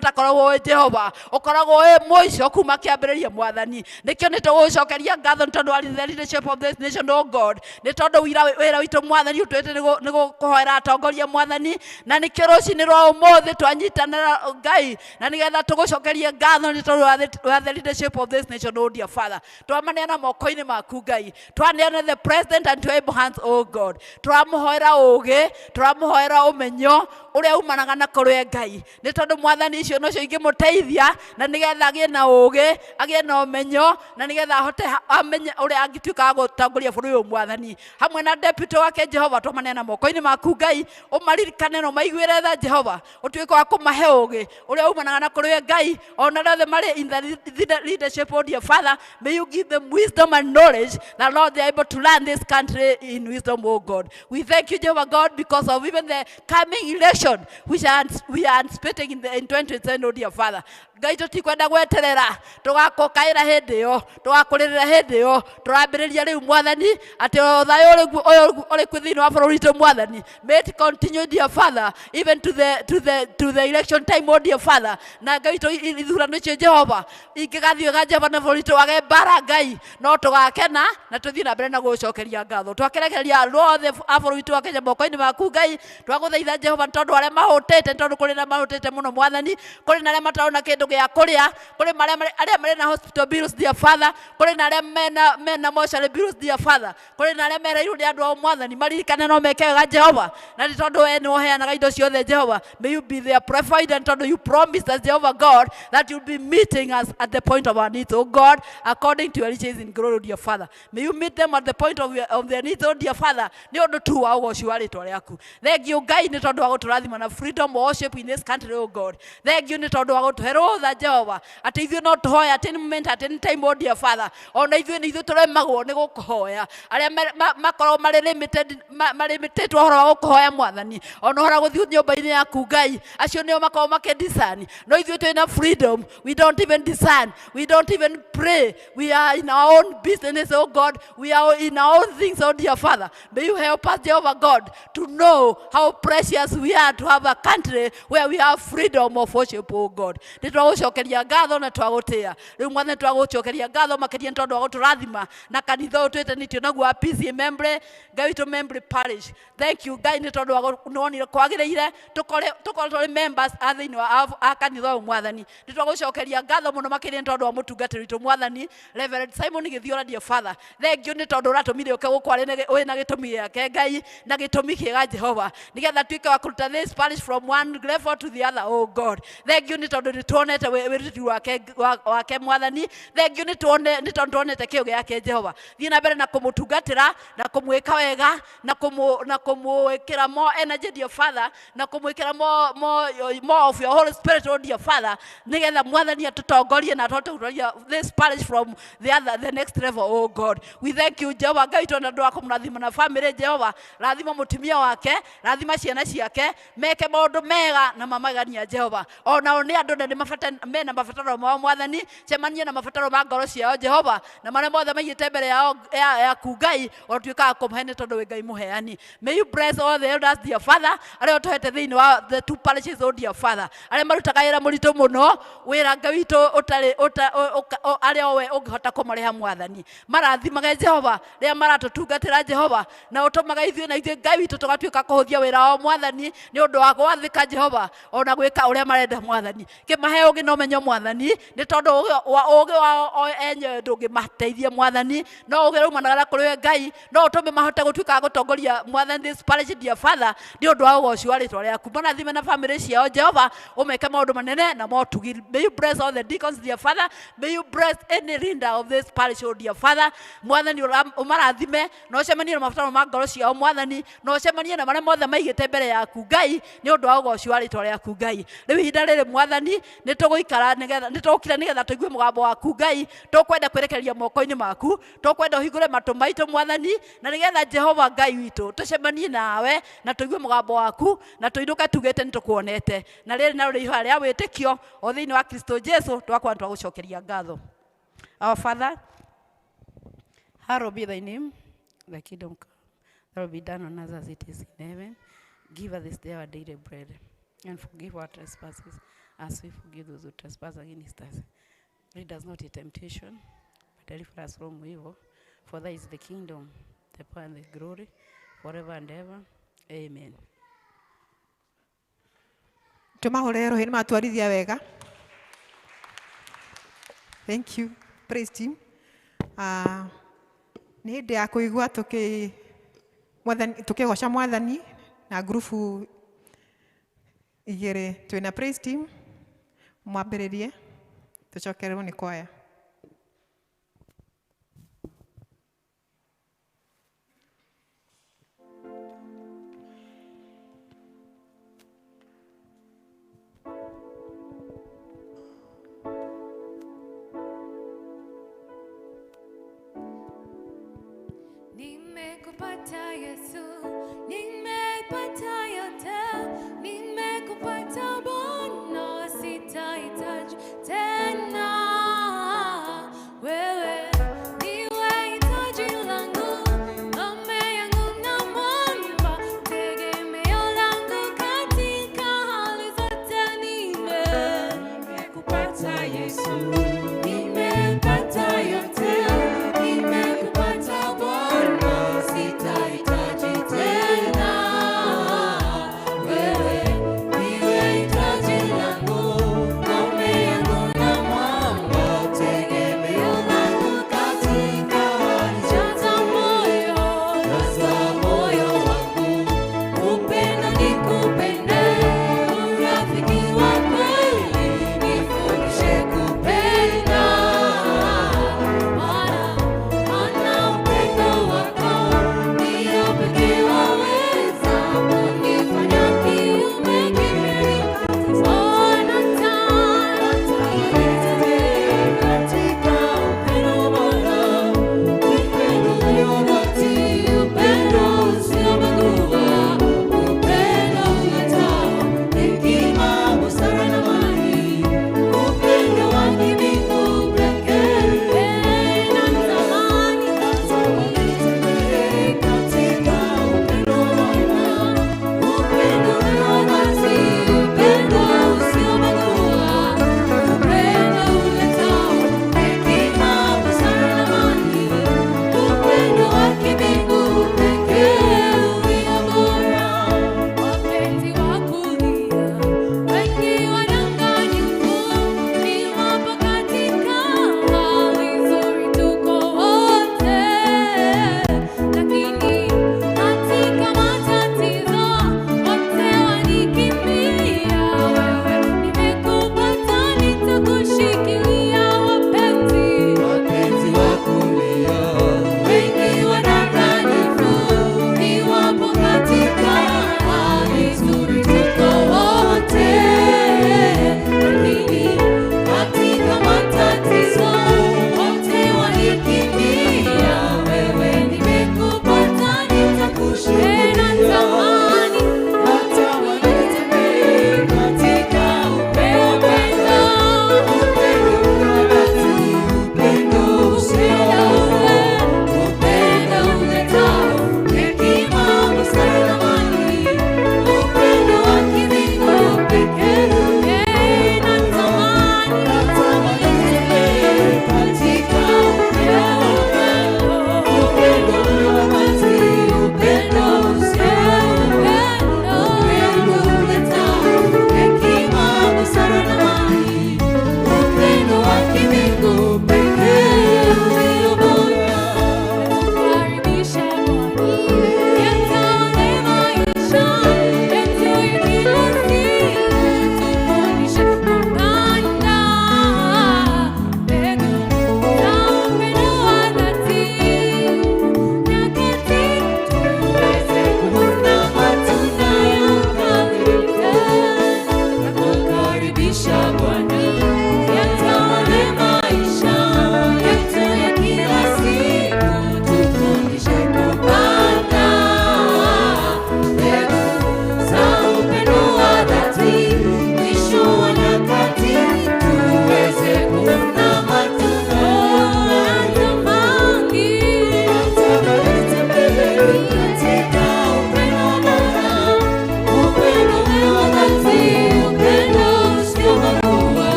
ũtakoragwo ũĩ Jehova, ũkoragwo ũĩ mũico kuma kĩambĩrĩria Mwathani. Nĩkĩo nĩ tũgũcokeria ngatho nĩ tondũ wa the leadership of this nation, oh God. Nĩ tondũ wĩra witũ Mwathani ũtwĩte nĩ kũhoera atongoria Mwathani, na nĩkĩo rũcinĩ rwa ũmũthĩ twanyitanĩra Ngai na nĩgetha tũgũcokerie ngatho nĩ tondũ wa the leadership of this nation, oh dear Father. Twamaneana moko-inĩ maku Ngai, twaneana the president and to able hands, oh God. Tũramũhoera ũũgĩ, tũramũhoera ũmenyo ũrĩa umanaga na kũrĩ Ngai, nĩ tondũ Mwathani icio nocio ingĩmũteithia na nĩgetha agĩe na ũũgĩ, agĩe na ũmenyo, na nĩgetha ahote amenye ũrĩa angĩtuĩka wa gũtongoria bũrũri ũyũ Mwathani. Hamwe na deputy wake Jehova, twamaneana moko-inĩ maku Ngai, ũmaririkane na ũmaiguĩre tha Jehova, ũtuĩke wa kũmahe ũũgĩ ũrĩa umanaga na kũrĩ Ngai, ona arĩa othe marĩ in the leadership, oh dear Father, may you give them wisdom and knowledge that Lord they are able to learn this country in wisdom, oh God. We thank you, Jehovah God, because of even the coming election which we are anticipating in 2027, oh dear Father. Ngai tũtikwenda gweterera tũgakũkaĩra hĩndĩ ĩyo, tũgakũrĩrĩra hĩndĩ ĩyo. Tũrambĩrĩria rĩu Mwathani atĩ ũthayũ ũyũ ũrĩ kuo thĩinĩ wa bũrũri witũ Mwathani, may it continue, dear Father, even to the election time, oh dear Father. Na Ngai witũ ithurano icio Jehova ingĩgathiĩ wega Jehova na bũrũri witũ wage mbara Ngai, no tũgakena na tũthiĩ na mbere na gũcokeria ngatho. Twakĩrekereria andũ othe a bũrũri witũ wa Kenya moko-inĩ maku Ngai, twagũthaitha Jehova nĩ tondũ arĩa mahũtĩte, nĩ tondũ kũrĩ na mahũtĩte mũno Mwathani, kũrĩ na arĩa matarona kĩndũ gĩa kũrĩa, kũrĩ arĩa marĩ na hospital bills, dear Father, kũrĩ na arĩa mena mortuary bills, dear Father, kũrĩ na arĩa mereirwo nĩ andũ ao Mwathani, maririkane no meke wega Jehova, na nĩ tondũ we nĩ ũheanaga indo ciothe Jehova. May you be their provider, tondũ you promised us, Jehovah God, that you'll be meeting us at the point of our needs, oh God, according to your riches in glory, dear Father. May you meet them at the point of their needs, oh dear Father, nĩ ũndũ tu wa ũgoci wa rĩtwa rĩaku. Thank you Ngai nĩ tondũ wa gũtũrathima na freedom of worship in this country, oh God. Thank you nĩ tondũ wa gũtũhe rũtha Jehova, atĩ ithuĩ no tũhoe at any moment, at any time, oh dear Father. Ona ithuĩ nĩ ithuĩ tũremagwo nĩ gũkũhoya, arĩa makoragwo marĩ limited, marĩmĩtĩtwo ũhoro wa gũkũhoya Mwathani, ona ũhoro wa gũthiĩ nyũmba-inĩ yaku Ngai, acio nĩo makoragwo makĩdiscern. No ithuĩ twĩna freedom, we don't even discern, we don't even pray, we are in our own business, oh God, we are in our own things, oh dear Father. May you help us, Jehovah God, to know how precious we are to have a country where we have freedom of worship, oh God. Nĩ twagũcokeria ngatho na twagũtĩa. Rĩu Mwathani twagũcokeria ngatho makĩria nĩ tondũ wa gũtũrathima na kanitha ũyũ twĩtanĩtio naguo wa PCEA Membley, Ngai witũ Membley Parish. Thank you Ngai nĩ tondũ wa nĩwonire kwagĩrĩire tũkorwo tũrĩ members a thĩinĩ wa kanitha ũyũ Mwathani. Nĩ twagũcokeria ngatho mũno makĩria nĩ tondũ wa mũtungatĩri witũ Mwathani Reverend Simon Gĩthiora, dear Father. Thank you nĩ tondũ ũratũmire ũke gũkũ arĩ wĩna gĩtũmi gĩake Ngai, na gĩtũmi kĩega Jehova, nĩgetha tuĩke wa kũruta this parish from one level to the other, oh God. Thank you nĩ tondũ nĩ tuonete wĩruti wake wake Mwathani. Thank you nĩ tuone nĩ tondũ tuonete kĩo gĩake Jehova. Thiĩ na mbere na kũmũtungatĩra na kũmwĩka wega na kũmũ na kũmwĩkĩra more energy, dear Father, na kũmwĩkĩra more of your Holy Spirit, oh dear Father, nĩgetha Mwathani atũtongorie na ahote gũtwaria this parish from the next level, oh God. We thank you, Jehova Ngai tondũ andũ a kũmũrathima na family. Jehova, rathima mũtumia wake, rathima ciana ciake, meke maũndũ mega na mamagania Jehova. Onao nĩ andũ na nĩ mabata mena mabataro mao Mwathani, cemania na mabataro ma ngoro ciao Jehova, na marĩa mothe maigĩte mbere yao yaku Ngai, ũtuĩkaga kũmahe nĩ tondũ wĩ Ngai mũheani. May you bless all the elders, dear Father, arĩa ũtũhete thĩinĩ wa the two parishes, oh dear Father, arĩa marutaga wĩra mũritũ mũno, wĩra Ngai witũ ũtarĩ arĩa we ũngĩhota kũmarĩha Mwathani. Marathimage Jehova rĩrĩa maratũtungatĩra Jehova, na ũtũmaga ithuĩ na ithuĩ Ngai witũ tũgatuĩka kũhũthia wĩra wao Mwathani nĩ ũndũ wa gwathĩka Jehova ona gwĩka ũrĩa marenda Mwathani. Kĩmahe ũgĩ na ũmenyo Mwathani, nĩ tondũ ũgĩ wao o enyewe ndũngĩmateithia Mwathani, no ũgĩ ũraumanaga na kũrĩ we Ngai, no ũtũme mahote gũtuĩka a gũtongoria Mwathani this parish, dear Father, nĩ ũndũ wa ũgoci wa rĩtwa rĩaku. Marathime na family ciao Jehova, ũmeke maũndũ manene na motugi. May you bless all the deacons, dear Father. May you bless any leader of this parish, oh dear Father. Mwathani ũmarathime na ũcemanie na mabataro ma ngoro ciao Mwathani, na ũcemanie na marĩa mothe maigĩte mbere yaku Ngai, nĩ ũndũ wa ũgoci wa rĩtwa rĩaku Ngai. Rĩu ihinda rĩrĩ Mwathani nĩ tũgũikara nĩgetha nĩ tũgũkira nĩgetha tũigue mũgambo waku Ngai, tũkwenda kwĩrekereria moko-inĩ maku, tũkwenda ũhingũre matũ maitũ Mwathani, na nĩgetha Jehova Ngai witũ tũcemanie nawe na tũigue mũgambo waku na tũinũke tugĩte nĩ tũkuonete. Na rĩrĩ narĩo ihoya rĩa wĩtĩkio o thĩinĩ wa Kristo Jesu, twakorwo twagũcokeria ngatho. Our Father, hallowed be thy name, thy kingdom come, thy will be done on earth as it is in heaven. Give us this day our daily bread, and forgive our trespasses as we forgive those who trespass against us. Lead us not into temptation, but deliver us from evil. For thy is the kingdom, the power, and the glory, forever and ever. Amen. Tũmahũrĩre rũhĩ nĩ matwarithia wega. Thank you, praise team. Nĩ hĩndĩ ya kũigua tũkĩ Mwathani tũkĩgoca Mwathani na ngurubu igĩrĩ. Twĩna praise team, mwambĩrĩrie tũcokererwo nĩ kwaya. Nimekupata Yesu, nimepata yote, nimekupata Bwana, sitahitaji tena. Wewe niwe hitaji langu, ngome yangu na mwamba, tegemeo langu katika hali zote. Nimekupata Yesu, nimepata yote, nimekupata Bwana, sitahitaji tena. Wewe niwe hitaji langu, ngome yangu na mwamba, tegemeo langu katika hali. Jaza moyo wangu, upendo nikupende, urafiki wa kweli nifundishe kupenda.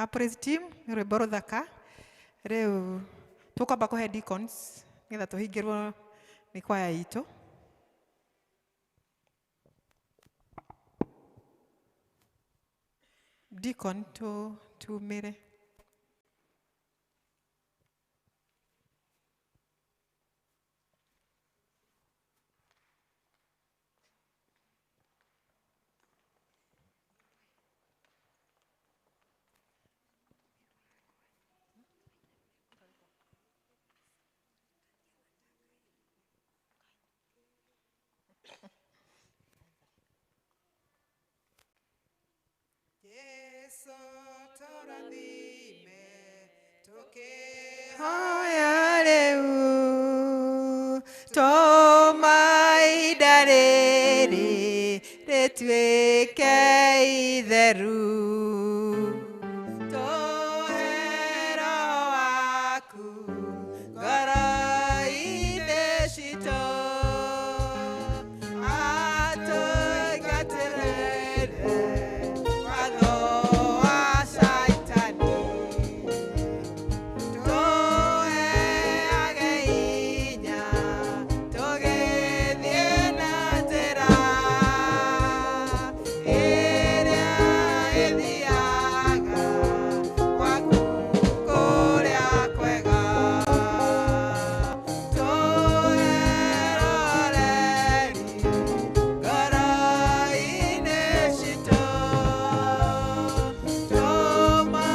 A praise team nĩ rwĩmbo rũthaka. Rĩu tũkwamba kũhe deacons nĩgetha tũhingĩrwo nĩ kwaya itũ. Deacon tumire. Yesu tũrathime tũkĩhoya rĩu tũma ihinda rĩrĩ rĩtuĩke itheru tũhe Roho waku ngoro-inĩ citũ atũingatĩrĩre watho wa Shaitani tũheage hinya tũgĩthiĩ na njĩra ĩrĩa ĩthiaga gwaku kũrĩa kwega tũhe roreri ngoro-inĩ citũ tũma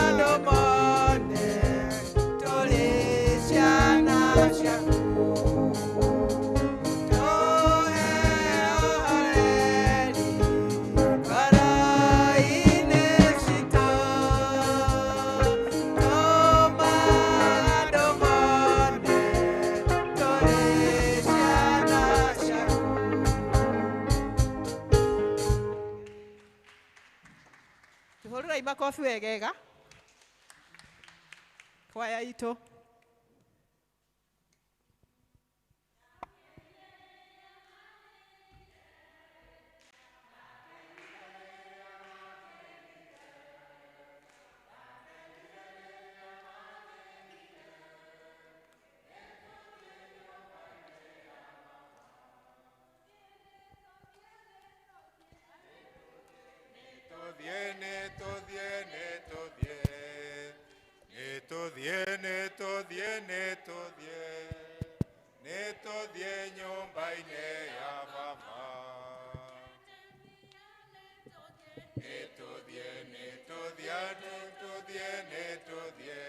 andũ mone tũrĩ ciana ciaku tũhe ũhoreri ngoro-inĩ citũ tũma andũ mone tũrĩ ciana ciaku. Tuhũrĩrei makobi wegega kwaya itũ. Nĩtũthiĩ, nĩtũthiĩ, nĩtũthiĩ nyũmba-inĩ ya baba. Nĩtũthiĩ, nĩtũthiĩ, nĩtũthiĩ, nĩtũthiĩ,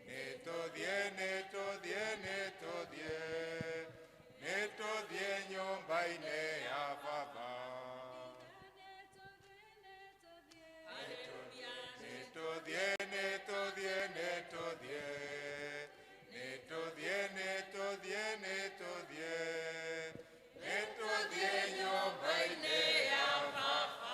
nĩtũthiĩ, nĩtũthiĩ, nĩtũthiĩ, nĩtũthiĩ nyũmba-inĩ ya baba. Nĩtũthiĩ, nĩtũthiĩ, nĩtũthiĩ, nĩtũthiĩ, nĩtũthiĩ, nĩtũthiĩ, nĩtũthiĩ nyũmba-inĩ ya baba.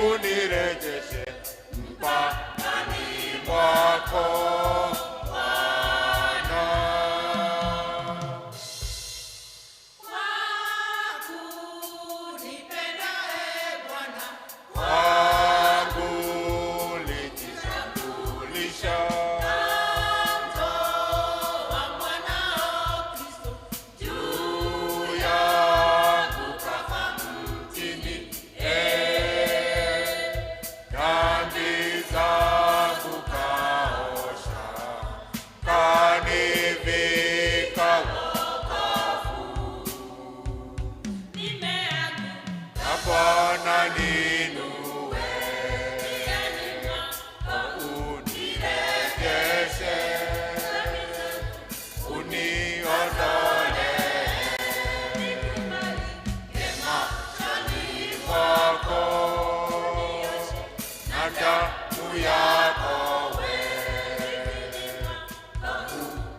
Unirejeshe mpakani mwako Bwana. Kwangu ulijitambulisha, juu yangu kafa mtini, dhambi zangu kaosha, kanivika wokovu. Na Bwana niinue, unirejeshe, uniondole machoni mwako, na damu yako we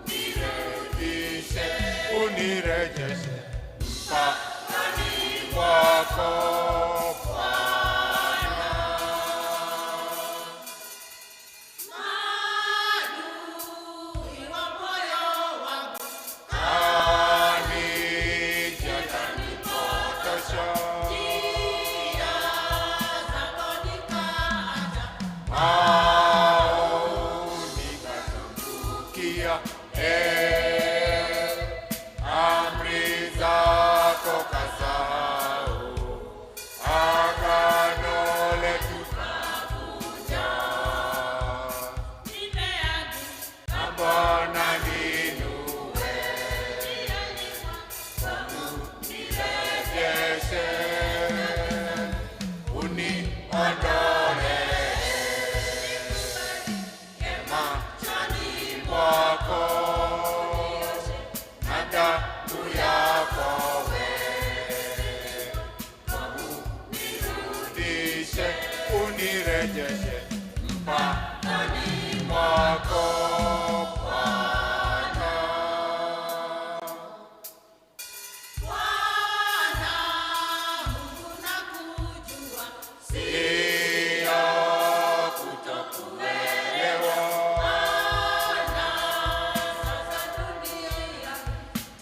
unirejeshe, unirejeshe mpakani mwako Bwana. Kanija kanipotosha, maoni katambukia, amri zako kasahau, agano letu kavunja. Na Bwana niinue, unirejeshe, uniondole machoni mwako, na damu yako we unirudishe, unirejeshe mpakani mwako Bwana. Sio kutokuelewa,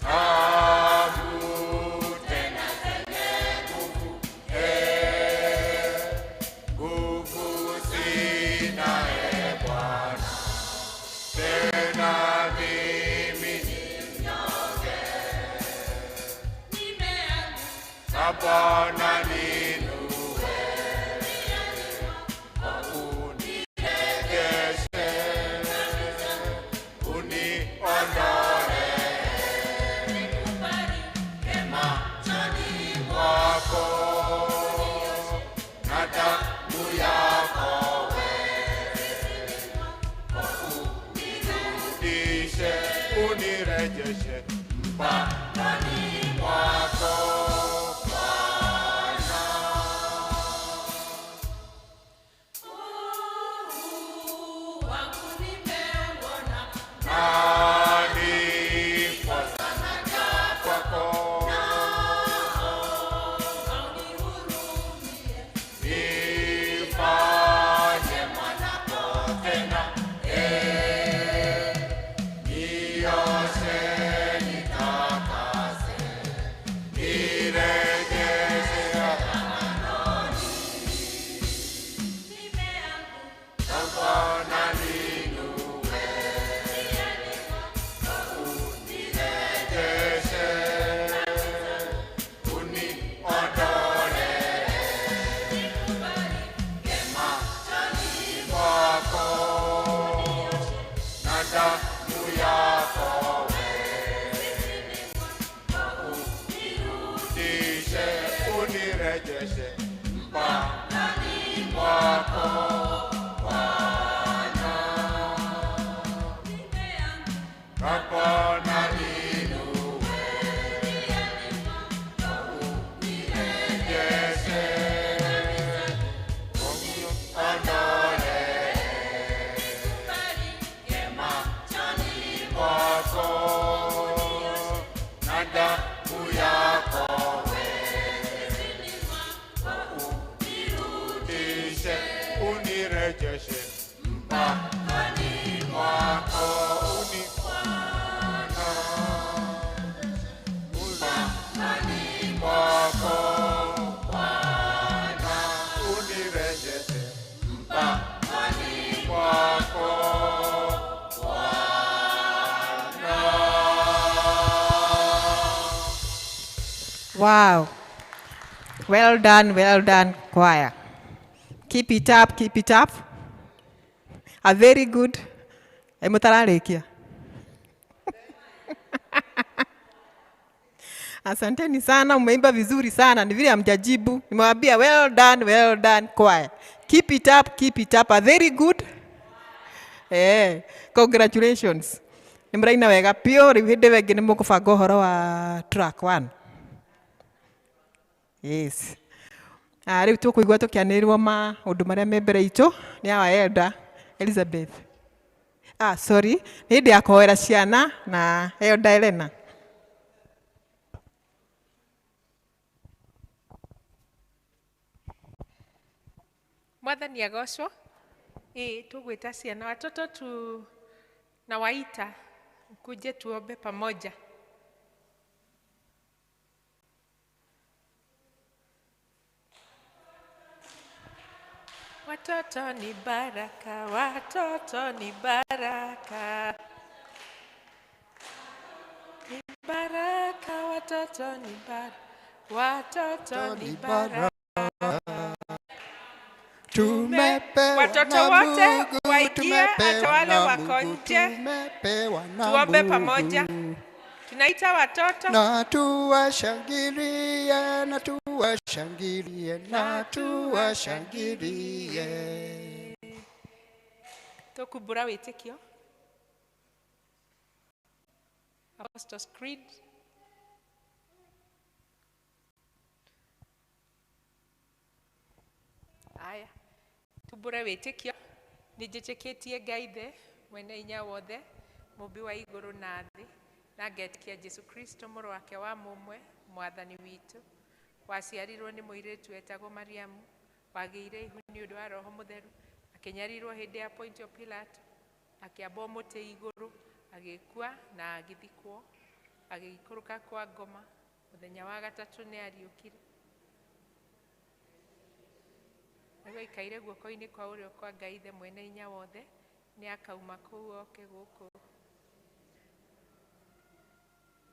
tabu tena zenye nguvu, nguvu sina, e Bwana, tena mimi ni mnyonge. Na Bwana niinue, unirejeshe, uniondole machoni mwako, na damu yako we unirudishe, unirejeshe mpakani mwako Bwana. Nani kwako nifanye mwanako tena, nioshe nitakase, nirejeshe aganoni. Na Bwana niinue, unirejeshe, uniondole machoni mwako, na damu yako we unirudishe, unirejeshe mpakani mwako Bwana. Na Bwana niinue, unirejeshe, uniondole machoni mwako, na damu yako we Wow. Well done, well done, choir. Keep it up, keep it up. A very good. Mũtararĩkia. Asanteni sana, umeimba vizuri sana. Ni vile hamjajibu. Nimewaambia well done choir. Keep it up, keep it up. A very good. Congratulations. Nĩ mũraina wega biũ. Rĩu hĩndĩ ĩyo ĩngĩ nĩ mũkũbanga ũhoro wa track 1. Yes. Rĩu tũkũigua tũkĩanĩrĩrwo maũndũ marĩa me mbere itũ nĩ our elder Elizabeth. Sorry, nĩ hĩndĩ ya kũhoera ciana na Elder Elena. Mwathani agocwo. Tũgwĩta ciana watoto tu na waita kuje tuombe pamoja. Watoto ni baraka, watoto ni baraka. Ni baraka, watoto ni baraka. Watoto ni baraka. Tumepewa Watoto na wote Mungu, waingie, hata tumepewa wale na wako Mungu, nje. tumepewa na Tuombe Mungu. pamoja. Tunaita watoto. Na tuwashangilie, na tuwashangilie, na tuwashangilie. Tukumbura wĩtĩkio. Apostles' Creed. Aya, tumbure wĩtĩkio. Nĩ njĩtĩkĩtie Ngai Ithe mwene hinya wothe, mũmbi wa igũrũ na thĩ, na ngetĩkia Jesũ Kristo mũrũ wake wa mũmwe, mwathani witũ, waciarirwo nĩ mũirĩtu etagwo Mariamu, wagĩire ihu nĩ ũndũ wa Roho Mũtheru, akĩnyarirwo hĩndĩ ya Pontio Pilato, akĩambwo mũtĩ igũrũ, agĩkua na agĩthikwo, agĩikũrũka kwa ngoma, mũthenya wa gatatũ nĩ ariũkire. Rĩu aikaire guoko-inĩ kwa ũrĩo kwa Ngai Ithe mwene hinya wothe, nĩ akauma kũu oke gũkũ.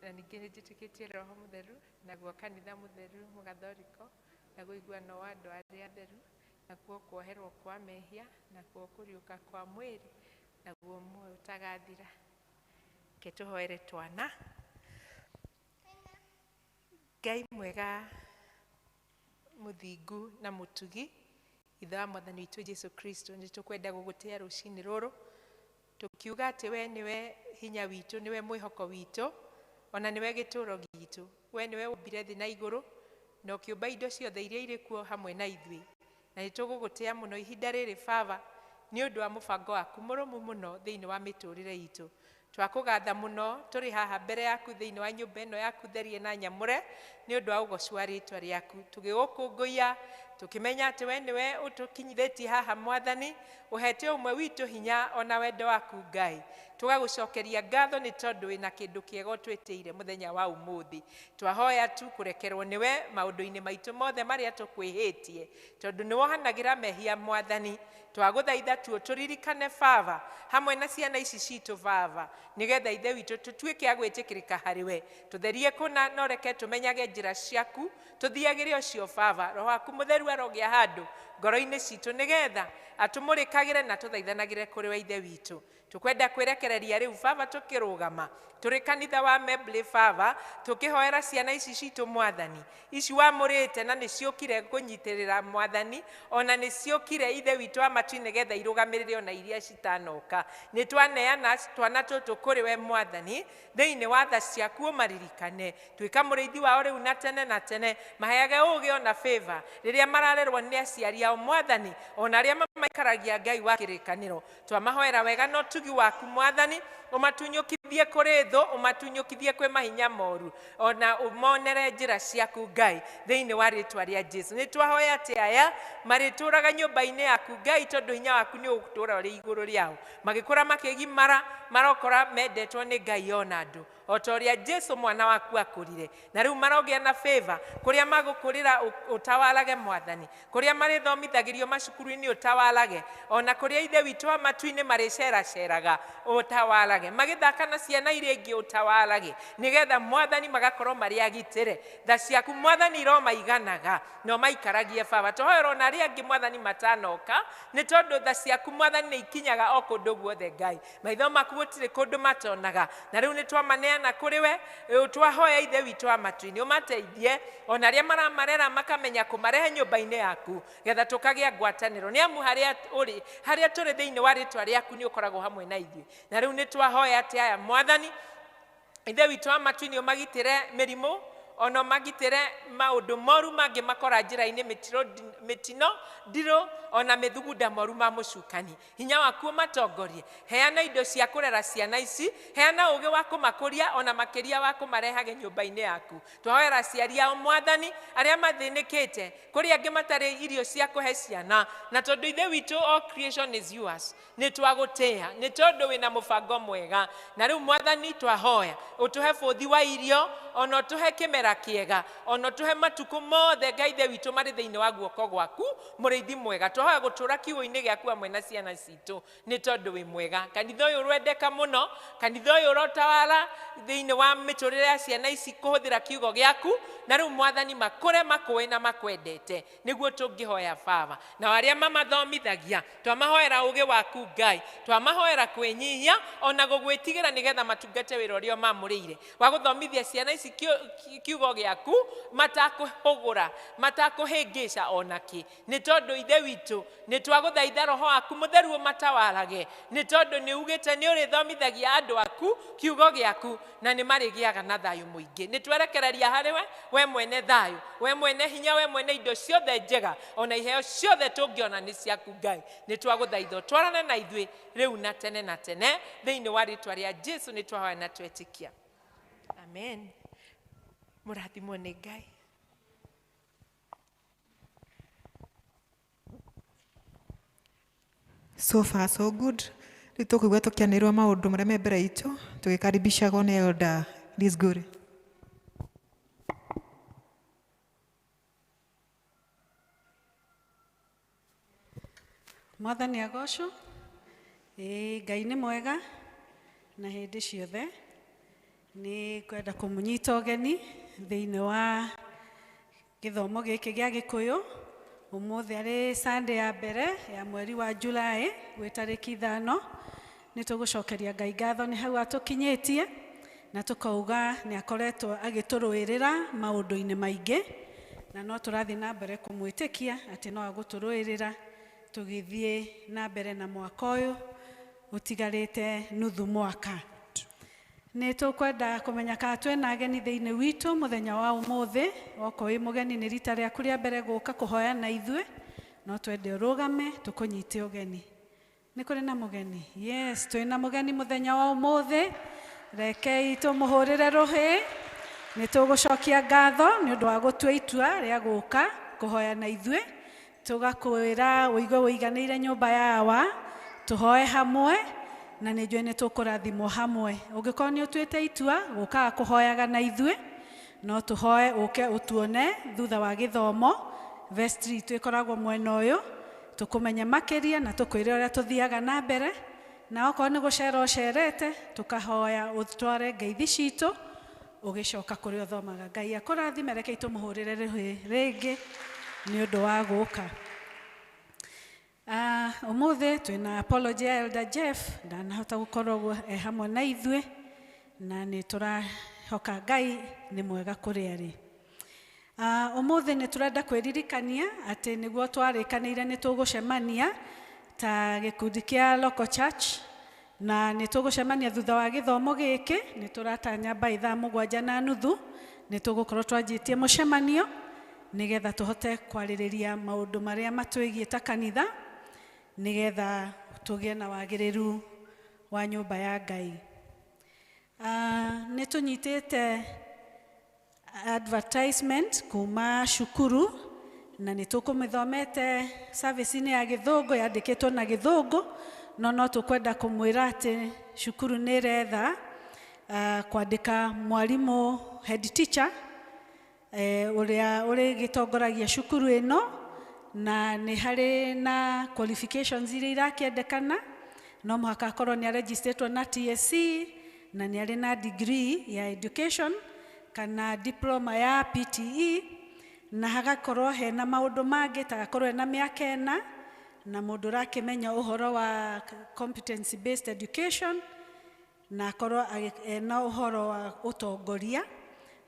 Na ningĩ nĩ njĩtĩkĩtie Roho Mũtheru, naguo kanitha mũtheru mũgathoriko, naguo ũiguano wa andũ arĩa atheru, nakuo kuoherwo kwa mehia, nakuo kũriũka kwa mwĩrĩ, naguo muoyo ũtagathira. Reke tũhoere twana. Ngai mwega, mũthingu na mũtugi, Ithe wa mwathani witũ Jesũ Kristo, nĩ tũkwenda gũgũtĩa rũcinĩ rũrũ, tũkiuga atĩ we nĩwe hinya witũ, nĩwe mwĩhoko witũ, ona nĩwe gĩtũũro gitũ. We nĩwe wombire thĩ na igũrũ, na ũkĩũmba indo ciothe iria irĩ kuo hamwe na ithuĩ. Na nĩ tũgũgũtĩa mũno ihinda rĩrĩ Baba, nĩ ũndũ wa mũbango waku mũrũmu mũno thĩinĩ wa mĩtũrĩre itũ. Twakũgatha mũno tũrĩ haha mbere yaku thĩinĩ wa nyũmba ĩno yaku therie na nyamũre, nĩ ũndũ wa ũgoci wa rĩtwa rĩaku. Tũgĩgũkũngũiya, tũkĩmenya atĩ we nĩwe ũtũkinyithĩtie haha Mwathani, ũhete ũmwe witũ hinya ona wendo waku Ngai. Tũgagũcokeria ngatho nĩ tondũ wĩna kĩndũ kĩega ũtwĩtĩire mũthenya wa ũmũthĩ. Twahoya tu kũrekerwo nĩwe maũndũ-inĩ maitũ mothe marĩa tũkwĩhĩtie, tondũ nĩwohanagĩra mehia Mwathani. Twagũthaitha tu tũririkane Baba hamwe na ciana ici citũ Baba, nĩgetha Ithe witũ tũtuĩke a gwĩtĩkĩrĩka harĩ we. Tũtherie kũna na ũreke tũmenyage njĩra ciaku, tũthiagĩre ũcio Baba. Roho waku Mũtheru arogĩa handũ ngoro-inĩ citũ, nĩgetha atũmũrĩkagĩre na tũthaithanagĩre kũrĩ we Ithe witũ. Tũkwenda kwĩrekereria rĩu Baba tũkĩrũgama tũrĩ kanitha wa Membley Baba, tũkĩhoera ciana ici citũ Mwathani, ici wamũrĩte na nĩciũkire kũnyitĩrĩra Mwathani, ona nĩciũkire Ithe witũ wa matu nĩgetha irũgamĩrĩre ona iria citanoka. Nĩ twaneana twana tũtũ kũrĩ we Mwathani, thĩinĩ wa tha ciaku ũmaririkane. Tuĩka mũrĩithi wao rĩu na tene na tene, maheage ũũgĩ ona favor rĩrĩa mararerwo nĩ aciari ao Mwathani, ona arĩa mamaikaragia Ngai wa kĩrĩkanĩro. Twamahoera wega na ũtugi waku Mwathani, ũmatunyũkithie kũrĩ thũ, ũmatunyũkithie kwĩ mahinya moru, ona ũmonere njĩra ciaku Ngai thĩinĩ wa rĩtwa rĩa Jesũ. Nĩ twahoya atĩ aya marĩtũraga nyũmba-inĩ yaku Ngai, tondũ hinya waku nĩ ũgũtũũra ũrĩ igũrũ rĩao. Magĩkũra makĩgimara, marokora mendetwo nĩ Ngai ona andũ. O ta ũrĩa Jesu mwana waku akũrire, na rĩu marogĩa na favor kũrĩa magũkũrĩra ũtawalage Mwathani, kũrĩa marĩthomithagĩrio macukuru-inĩ ũtawalage, ona kũrĩa Ithe witũ wa matu-inĩ marĩceraceraga ũtawalage, magĩthaka na ciana iria ingĩ ũtawalage, nĩgetha Mwathani magakorwo marĩ agitĩre. Tha ciaku Mwathani iromaiganaga na ũmaikaragie Baba. Tũhoera ona arĩa angĩ Mwathani matanoka, nĩ tondũ tha ciaku Mwathani nĩ ikinyaga o kũndũ guothe Ngai. Maitho maku gũtirĩ kũndũ matonaga, na rĩu nĩ twamaneana kũrĩ we, twahoya Ithe witũ wa matu-inĩ ũmateithie ona arĩa maramarera makamenya kũmarehe nyũmba-inĩ yaku, getha tũkagĩa ngwatanĩro, nĩ amu harĩa ũrĩ, harĩa tũrĩ thĩinĩ wa rĩtwa rĩaku nĩ ũkoragwo hamwe na ithuĩ. Na rĩu nĩ twahoya atĩ aya Mwathani Ithe witũ wa matu-inĩ ũmagitĩre mĩrimũ, ona ũmagitĩre maũndũ moru mangĩ makora njĩra-inĩ, mĩtino ndirũ, ona mĩthugunda moru ma mũcukani. Hinya waku ũmatongorie, heana indo cia kũrera ciana ici, heana ũgĩ wa kũmakũria, ona makĩria wa kũmarehage nyũmba-inĩ yaku. Twahoera aciari ao Mwathani arĩa mathĩnĩkĩte, kũrĩ angĩ matarĩ irio cia kũhe ciana, na tondũ Ithe witũ all creation is yours, nĩ twagũtĩĩa nĩ tondũ wĩna mũbango mwega. Na rĩu Mwathani twahoya ũtũhe bũthi wa irio, ona ũtũhe kĩmera kĩega, ona ũtũhe matukũ mothe Ngai Ithe witũ marĩ thĩinĩ wa guoko gwaku mũrĩithi mwega. Twahoya gũtũra kiugũ-inĩ gĩaku hamwe na ciana citũ nĩ tondũ wĩ mwega. Kanitha ũyũ ũrendeka mũno, kanitha ũyũ ũrotawala thĩinĩ wa mĩtũrĩre ya ciana ici kũhũthĩra kiugo gĩaku, na rĩu Mwathani makũre makũĩ na makwendete, nĩguo tũngĩhoya Baba. Na arĩa mamathomithagia twamahoera ũgĩ waku Ngai, twamahoera kwĩnyihia ona gũgwĩtigĩra, nĩgetha matungate wĩra ũrĩa ũmamũrĩire wa gũthomithia ciana ici kiugo gĩaku, matakũhũgũra, matakũhĩngĩca ona kĩ, nĩ tondũ Ithe witũ nĩ twagũthaitha Roho waku Mũtheru ũmatawalage, nĩ tondũ nĩ ugĩte nĩ ũrĩthomithagia andũ aku kiugo gĩaku na nĩ marĩgĩaga na thayũ mũingĩ. Nĩ twerekereria harĩ we, we mwene thayũ, we mwene hinya, we mwene indo ciothe njega, ona iheo ciothe tũngĩona nĩ ciaku Ngai. Nĩ twagũthaitha ũtwarane na ithuĩ rĩu na tene na tene, thĩinĩ wa rĩtwa rĩa Jesu nĩ twahoya na twetĩkia, amen. Mũrathimwo nĩ Ngai. So far so good. Rĩu tũkũigua tũkĩanĩrwo maũndũ marĩa me mbere itũ, tũgĩkaribicagwo nĩ Elder Liz Ngure. Mwathani agocwo. Ĩĩ Ngai nĩ mwega na hĩndĩ ciothe. Nĩ ngwenda kũmũnyita ũgeni thĩinĩ wa gĩthomo gĩkĩ gĩa Gĩkũyũ. Ũmũthĩ arĩ Sunday ya mbere ya mweri wa July gwĩ tarĩki 5. Nĩ tũgũcokeria Ngai ngatho nĩ hau atũkinyĩtie, na tũkauga nĩ akoretwo agĩtũrũĩrĩra maũndũ-inĩ maingĩ, na no tũrathiĩ na mbere kũmwĩtĩkia atĩ no agũtũrũĩrĩra tũgĩthiĩ na mbere na mwaka ũyũ ũtigarĩte nuthu mwaka. Nĩ tũkwenda kũmenya kana twĩna ageni thĩinĩ witũ mũthenya wa ũmũthĩ. Okorwo wĩ mũgeni nĩ rita rĩaku rĩa mbere gũka kũhoya na ithuĩ, no twende ũrũgame tũkũnyite ũgeni. Nĩ kũrĩ na mũgeni? Yes, twĩna mũgeni mũthenya wa ũmũthĩ. Rekei tũmũhũrĩre rũhĩ. Nĩ tũgũcokia ngatho nĩ ũndũ wa gũtua itua rĩa gũka kũhoya na ithuĩ. Tũgakwĩra ũigue ũiganĩire nyũmba ya Awa, tũhoe hamwe, na nĩ njũĩ nĩ tũkũrathimwo hamwe. Ũngĩkorwo nĩ ũtuĩte itua gũkaga kũhoyaga na ithuĩ, no tũhoe ũke ũtuone thutha wa gĩthomo. Vestry itũ ĩkoragwo mwena ũyũ, tũkũmenye makĩria na tũkwĩre ũrĩa tũthiaga na mbere. Na okorwo nĩ gũcera ũcerete, tũkahoya ũtware ngeithi citũ ũgĩcoka kũrĩa ũthomaga. Ngai akũrathime. Rekei tũmũhũrĩre rũhĩ rĩngĩ nĩ ũndũ wa gũka. Ũmũthĩ twĩna apology ya Elder Jeff, ndanahota gũkorwo e hamwe na ithuĩ, na nĩ tũrahoka Ngai nĩ mwega kũrĩ arĩ. Ũmũthĩ nĩ tũrenda kwĩririkania atĩ nĩguo twarĩkanĩire nĩ tũgũcemania ta gĩkundi kĩa local church, na nĩ tũgũcemania thutha wa gĩthomo gĩkĩ. Nĩ tũratanya by 7:30 nĩ tũgũkorwo twanjĩtie mũcemanio, nĩgetha tũhote kwarĩrĩria maũndũ marĩa matwĩgiĩ ta kanitha, nĩgetha tũgĩe na wagĩrĩru wa nyũmba ya Ngai. Nĩ tũnyitĩte advertisement kuma cukuru, na nĩ tũkũmĩthomete service-inĩ ya Gĩthũngũ, yandĩkĩtwo na Gĩthũngũ, no tũkwenda kũmwĩra atĩ cukuru nĩ ĩretha Kwandĩka mwarimũ head teacher ũrĩa ũrĩgĩtongoragia cukuru ĩno, na nĩ harĩ na qualifications iria irakĩendekana. No mũhaka akorwo nĩ aregisterĩtwo na TSC na nĩ arĩ na degree ya education kana diploma ya PTE, na hagakorwo hena maũndũ mangĩ ta gakorwo ena mĩaka 4 na mũndũ ũrakĩmenya ũhoro wa competency based education, na akorwo ena ũhoro wa ũtongoria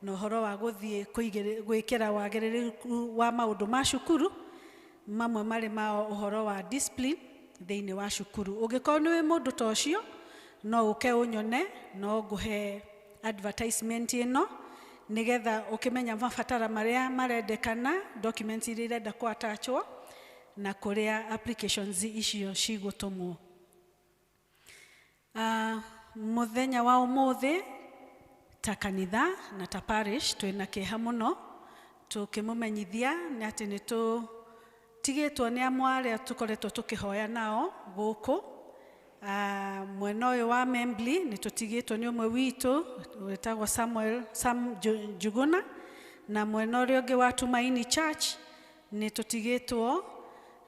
na ũhoro wa gũthiĩ gwĩkĩra wagĩrĩru wa maũndũ ma cukuru, mamwe marĩ ma ũhoro wa discipline thĩinĩ wa cukuru. Ũngĩkorwo nĩ wĩ mũndũ ta ũcio, no ũke ũnyone, no ngũhe advertisement ĩno nĩgetha ũkĩmenya mabatara marĩa marendekana, documents iria irenda kũ-attachwo na kũrĩa applications icio cigũtũmwo. Mũthenya wa ũmũthĩ ta kanitha na ta parish twĩna kĩeha mũno tũkĩmũmenyithia nĩ atĩ nĩ tũtigĩtwo nĩ amwe arĩa tũkoretwo tũkĩhoya nao gũkũ. Mwena ũyũ wa Membli nĩ tũtigĩtwo nĩ ũmwe witũ wĩtagwo Samuel Sam Njuguna, na mwena ũrĩa ũngĩ wa Tumaini Church nĩ tũtigĩtwo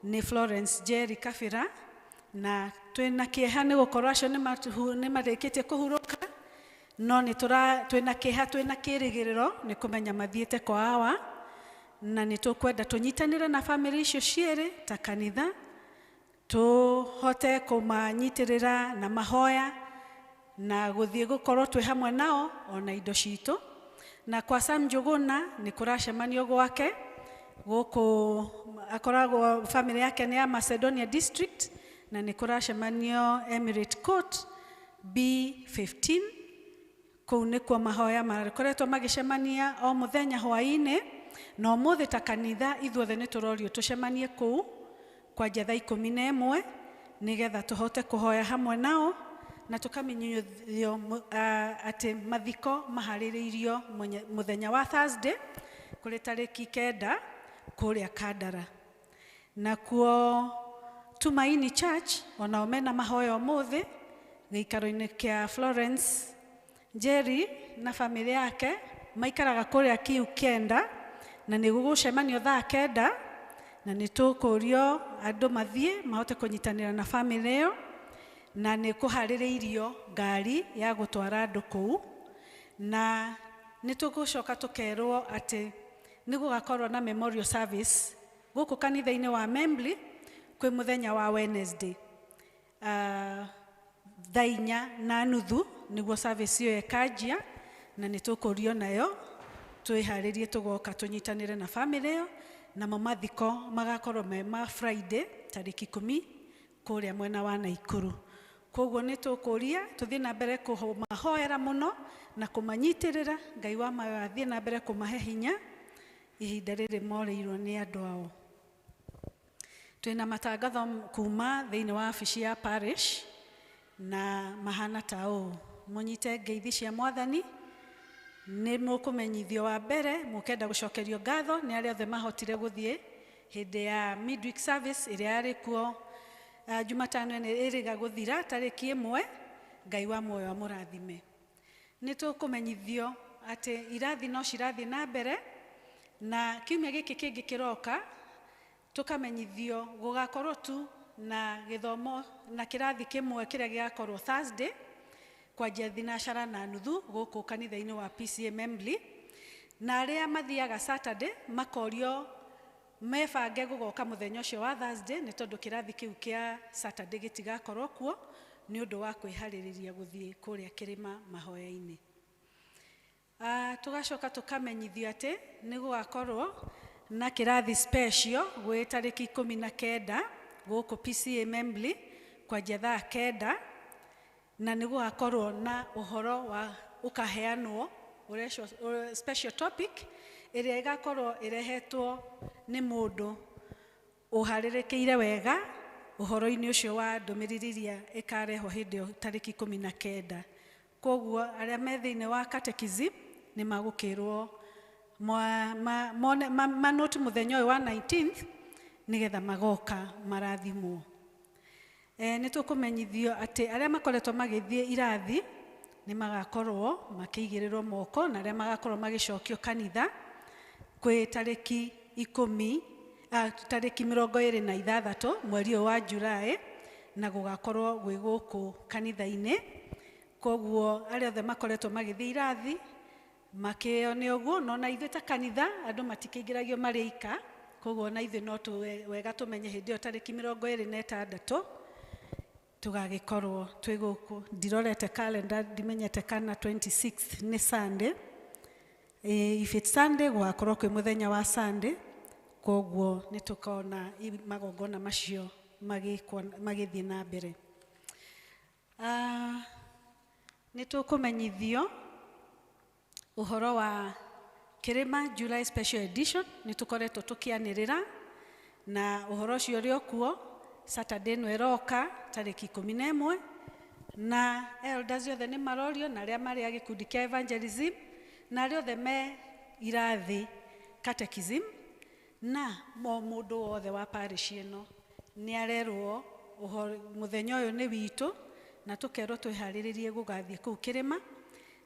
nĩ Florence Jerry Kabira, na twĩna kĩeha nĩ gũkorwo acio nĩ marĩkĩtie kũhurũka, no nĩ twĩna kĩeha, twĩna kĩrĩgĩrĩro nĩ kũmenya mathiĩte kwa awa, na nĩ tũkwenda tũnyitanĩre na bamĩrĩ icio cierĩ ta kanitha, tũhote kũmanyitĩrĩra na mahoya na gũthiĩ gũkorwo twĩ hamwe nao ona indo citũ. Na kwa Sam Njuguna nĩ kũracemanio gwake gũkũ, akoragwo bamĩrĩ yake nĩ ya Macedonia District, na nĩ kũracemanio Emirate Court B15. Kũu nĩkuo mahoya makoretwo magĩcemania o mũthenya hwaĩ-inĩ, na ũmũthĩ ta kanitha ithuothe nĩ tũrorio tũcemanie kũu kwanja thaa 11 nĩgetha tũhote kũhoya hamwe nao, na tũkamenyithio atĩ mathiko maharĩrĩirio mũthenya wa Thursday kũrĩ tarĩki 9 kũrĩa Kandara. Nakuo Tumaini Church onao mena mahoya ũmũthĩ gĩikaro-inĩ kĩa Florence Njeri na bamĩrĩ yake, maikaraga kũrĩa Kiu 9, na nĩ gũgũcemanio thaa 9, na nĩ tũkũrio andũ mathiĩ mahote kũnyitanĩra na bamĩrĩ ĩyo, na nĩ kũharĩrĩirio ngari ya gũtwara andũ kũu. Na nĩ tũgũcoka tũkerwo atĩ nĩ gũgakorwo na memorial service gũkũ kanitha-inĩ wa Membli kwĩ mũthenya wa Wednesday thaa 4:30 nĩguo service ĩyo ĩkanjia, na nĩ tũkũrio nayo twĩharĩrie tũgoka tũnyitanĩre na bamĩrĩ ĩyo. Namo mathiko magakorwo me ma Friday tarĩki 10 kũrĩa mwena wa Naikuru. Koguo nĩ tũkũria tũthiĩ na mbere kũmahoera mũno na kũmanyitĩrĩra, Ngai wa mayo athiĩ na mbere kũmahe hinya ihinda rĩrĩ morĩirwo nĩ andũ ao. Twĩna matangatho kuma thĩinĩ wa wabici ya parish na mahana ta ũũ: mũnyite ngeithi cia Mwathani, nĩ mũkũmenyithio wa mbere mũkenda gũcokerio ngatho nĩ arĩa othe mahotire gũthiĩ hĩndĩ ya midweek service ĩrĩa yarĩ kuo Jumatano ĩno ĩrĩga gũthira tarĩki 1. Ngai wa muoyo amũrathime. Nĩ tũkũmenyithio atĩ irathi no cirathiĩ na mbere, na kiumia gĩkĩ kĩngĩ kĩroka tũkamenyithio gũgakorwo tu na gĩthomo na kĩrathi kĩmwe kĩrĩa gĩgakorwo Thursday kwanjia 4:30 gũkũ kanitha-inĩ wa PCA Membli, na arĩa mathiaga Saturday makorio mebange gũgoka mũthenya ũcio wa Thursday, nĩ tondũ kĩrathi kĩu kĩa Saturday gĩtigakorwo kuo nĩ ũndũ wa kwĩharĩrĩria gũthiĩ kũrĩa kĩrĩma mahoya-inĩ. Tũgacoka tũkamenyithio atĩ nĩ gũgakorwo na kĩrathi special gwĩ tarĩki 19 gũkũ PCA Membli kwanjia thaa 9, na nĩ gũgakorwo na ũhoro wa ũkaheanwo special topic ĩrĩa ĩgakorwo ĩrehetwo nĩ mũndũ ũharĩrĩkĩire wega ũhoro-inĩ ũcio wa ndũmĩrĩri iria ĩkarehwo hĩndĩ ĩyo tarĩki 19. Koguo arĩa me thĩinĩ wa catechism nĩ magũkĩrwo manoti mũthenya ũyũ wa 19th nĩgetha magoka marathimwo. Nĩ tũkũmenyithio atĩ arĩa makoretwo magĩthiĩ irathi Nĩ magakorwo makĩigĩrĩrwo moko na arĩa magakorwo magĩcokio kanitha kwĩ tarĩki 10, tarĩki 26 mweri ũyũ wa July, na gũgakorwo gwĩ gũkũ kanitha-inĩ. Koguo arĩa othe makoretwo magĩthiĩ irathi makĩo nĩ ũguo, no na ithuĩ ta kanitha andũ matikĩingĩragio marĩ ika, koguo na ithuĩ no wega tũmenye hĩndĩ ĩyo tarĩki 26 tũgagĩkorwo twĩ gũkũ. Ndirorete calendar, ndimenyete kana 26 nĩ Sunday. If it's Sunday, gũgakorwo kwĩ mũthenya wa Sunday, koguo nĩ tũkona magongona macio magĩthiĩ na mbere. Nĩ tũkũmenyithio ũhoro wa Kĩrĩma July Special Edition. Nĩ tũkoretwo tũkĩanĩrĩra na ũhoro ũcio ũrĩ o kuo. Saturday ĩno ĩroka tarĩki 11, na elders othe nĩ marorio, na arĩa marĩ a gĩkundi kĩa evangelism, na arĩa othe me irathi catechism, na o mũndũ wothe wa parish ĩno nĩ arerwo mũthenya ũyũ nĩ witũ, na tũkerwo twĩharĩrĩrie gũgathiĩ kũu kĩrĩma,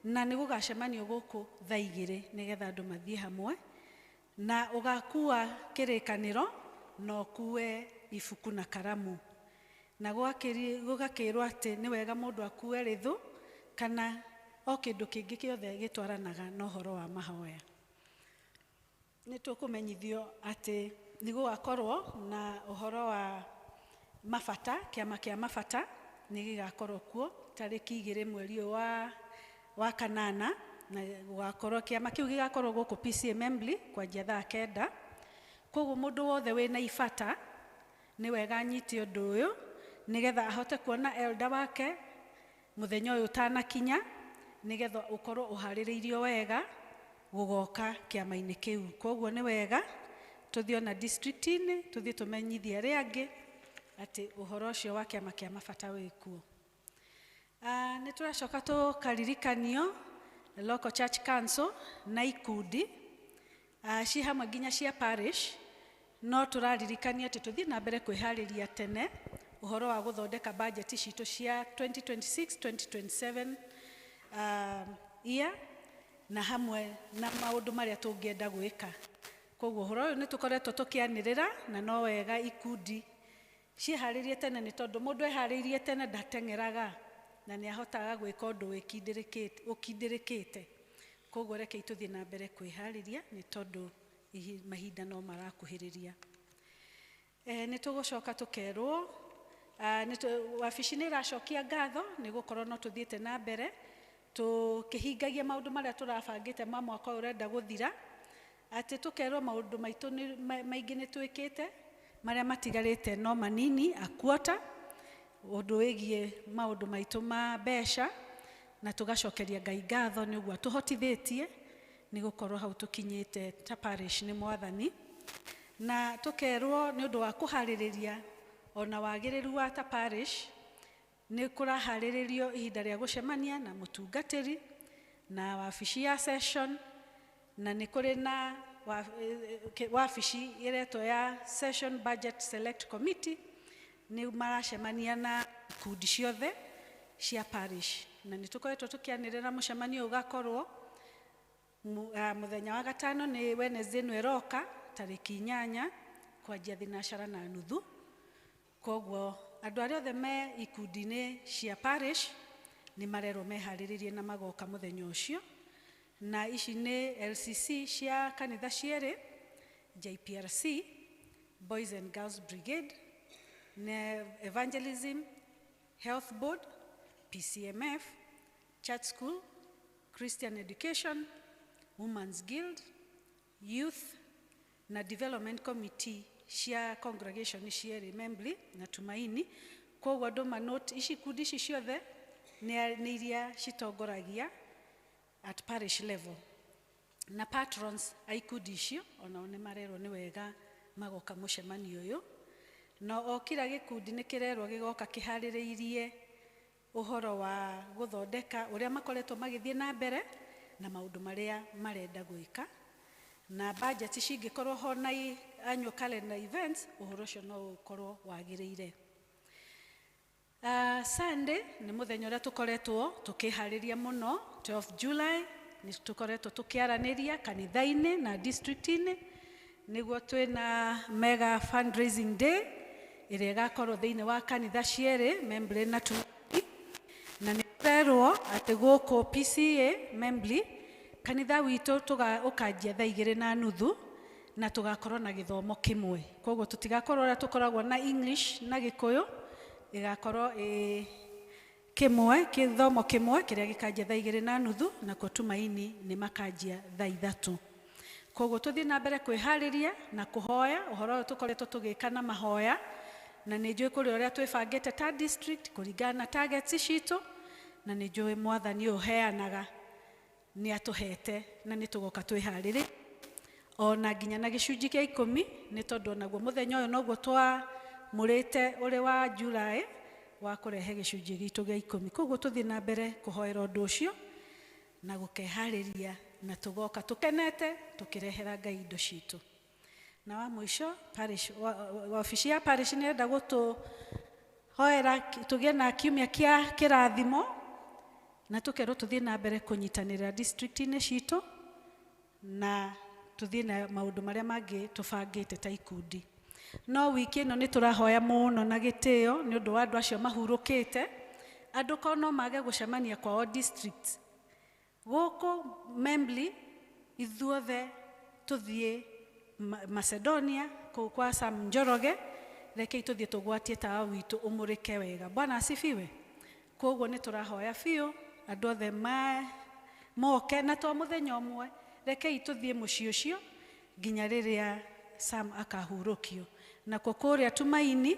na nĩ gũgacemanio gũkũ thaa 2 nĩgetha andũ mathiĩ hamwe, na ũgakua kĩrĩkanĩro na ũkue ibuku na karamu, na gũgakĩrwo atĩ nĩ wega mũndũ akue rĩthũ kana o kĩndũ kĩngĩ kĩothe gĩtwaranaga na ũhoro wa mahoya. Nĩ tũkũmenyithio atĩ nĩ gũgakorwo na ũhoro wa mabata, kĩama kĩa mabata nĩ gĩgakorwo kuo tarĩki 2 mweri ũyũ wa kanana, na gũgakorwo kĩama kĩu gĩgakorwo gũkũ PCEA Membley kwanjia thaa 9. Koguo mũndũ wothe wĩna ibata nĩ wega anyite ũndũ ũyũ nĩgetha ahote kuona elder wake mũthenya ũyũ ũtanakinya, nĩgetha ũkorwo ũharĩrĩirio wega gũgoka kĩama-inĩ kĩu. Koguo nĩ wega tũthiĩ ona district-inĩ, tũthiĩ tũmenyithie arĩa angĩ atĩ ũhoro ũcio wa kĩama kĩa mabata wĩ kuo. Nĩ tũracoka tũkaririkanio local church council na ikundi ci hamwe nginya cia parish, no tũraririkanio atĩ tũthiĩ na mbere kwĩharĩria tene ũhoro wa gũthondeka budget citũ cia 2026 2027 year, na hamwe na maũndũ marĩa tũngĩenda gwĩka. Koguo ũhoro ũyũ nĩ tũkoretwo tũkĩanĩrĩra, na no wega ikundi ciĩharĩrie tene, nĩ tondũ mũndũ eharĩirie tene ndateng'eraga na nĩ ahotaga gwĩka ũndũ ũkindĩrĩkĩte. Koguo rekei tũthiĩ na mbere kwĩharĩria, nĩ tondũ mahinda no marakuhĩrĩria. Nĩ tũgũcoka tũkerwo, wabici nĩ ĩracokia ngatho nĩ gũkorwo no tũthiĩte na mbere tũkĩhingagia maũndũ marĩa tũrabangĩte ma mwaka ũyũ ũrenda gũthira, atĩ tũkerwo maũndũ maitũ maingĩ nĩ twĩkĩte, marĩa matigarĩte no manini a quarter, ũndũ wĩgiĩ maũndũ maitũ ma mbeca, na tũgacokeria Ngai ngatho nĩ ũguo atũhotithĩtie nĩ gũkorwo hau tũkinyĩte ta parish nĩ Mwathani. Na tũkerwo nĩ ũndũ wa kũharĩrĩria ona wagĩrĩru wa ta parish, nĩ kũraharĩrĩrio ihinda rĩa gũcemania na mũtungatĩri na wabici ya session, na nĩ kũrĩ na wabici ĩretwo ya Session Budget Select Committee, nĩ maracemania na ikundi ciothe cia parish, na nĩ tũkoretwo tũkĩanĩrĩra mũcemanio ũgakorwo mũthenya wa gatano, nĩ Wednesday ĩno ĩroka tarĩki 8 kwanjia 9:30. Koguo andũ arĩa othe me ikundi-inĩ cia parish nĩ marerwo meharĩrĩrie na magoka mũthenya ũcio. Na ici nĩ LCC cia kanitha cierĩ, JPRC, Boys and Girls Brigade, na Evangelism, Health Board, PCMF, Church School, Christian Education, Women's Guild, Youth na Development Committee cia congregation cierĩ, Membley na Tumaini. Koguo andũ manote ici ikundi ici ciothe nĩ iria citongoragia at parish level, na patrons a ikundi icio onao nĩ marerwo nĩ wega magoka mũcemanio ũyũ. Na o kila gĩkundi nĩ kĩrerwo gĩgoka kĩharĩrĩirie ũhoro wa gũthondeka ũrĩa makoretwo magĩthiĩ na mbere na maũndũ marĩa marenda gwĩka, na budget cingĩkorwo ho na annual calendar events, ũhoro ũcio no ũkorwo wagĩrĩire. Sunday nĩ mũthenya ũrĩa tũkoretwo tũkĩharĩria mũno 12 July nĩ tũkoretwo tũkĩaranĩria kanitha-inĩ na district-inĩ nĩguo twĩna mega fundraising day ĩrĩa ĩgakorwo thĩinĩ wa kanitha cierĩ Membley na Tumaini na nĩ tũrerwo atĩ gũkũ PCA Membley kanitha witũ ũkanjia thaa 2:30 na tũgakorwo na gĩthomo kĩmwe koguo tũtigakorwo ũrĩa tũkoragwo na English na Gĩkũyũ ĩgakorwo ĩ kĩmwe gĩthomo kĩmwe kĩrĩa gĩkanjia thaa 2:30 nakuo Tumaini nĩ makanjia thaa 3 koguo tũthiĩ na mbere kwĩharĩria na kũhoya ũhoro ũyũ tũkoretwo tũgĩka na mahoya na nĩ njũĩ kũrĩ ũrĩa twĩbangĩte ta district kũringana na targets citũ na nĩ njũĩ mwathani ũyũ ũheanaga nĩ atũhete na nĩ tũgoka twĩharĩrĩ ona nginya na gĩcunjĩ kĩa 10 nĩ tondũ onaguo mũthenya ũyũ noguo twamũrĩte ũrĩ wa July wa kũrehe gĩcunjĩ gitũ gĩa 10 koguo tũthiĩ na mbere kũhoera ũndũ ũcio na gũkeharĩria na tũgoka tũkenete tũkĩrehera Ngai indo citũ na wa mũico parish wabici ya parish nĩ ĩrenda gũtũhoera tũgĩe na kiumia kĩa kĩrathimo na tũkerwo tũthiĩ na mbere kũnyitanĩra district-inĩ citũ na tũthiĩ na maũndũ marĩa mangĩ tũbangĩte ta ikundi no wiki ĩno nĩ tũrahoya mũno na gĩtĩo nĩ ũndũ wa andũ acio mahurũkĩte andũ korwo no mage gũcemania kwao district gũkũ Membley ithuothe tũthiĩ Macedonia kũu kwa Sam Njoroge rekei tũthiĩ tũgwatie tawa witũ ũmũrĩke wega Bwana asifiwe koguo nĩ tũrahoya biũ andũ othe moke na to mũthenya ũmwe rekei tũthiĩ mũciĩ ũcio nginya rĩrĩa Sam akahurũkio nakuo kũrĩa Tumaini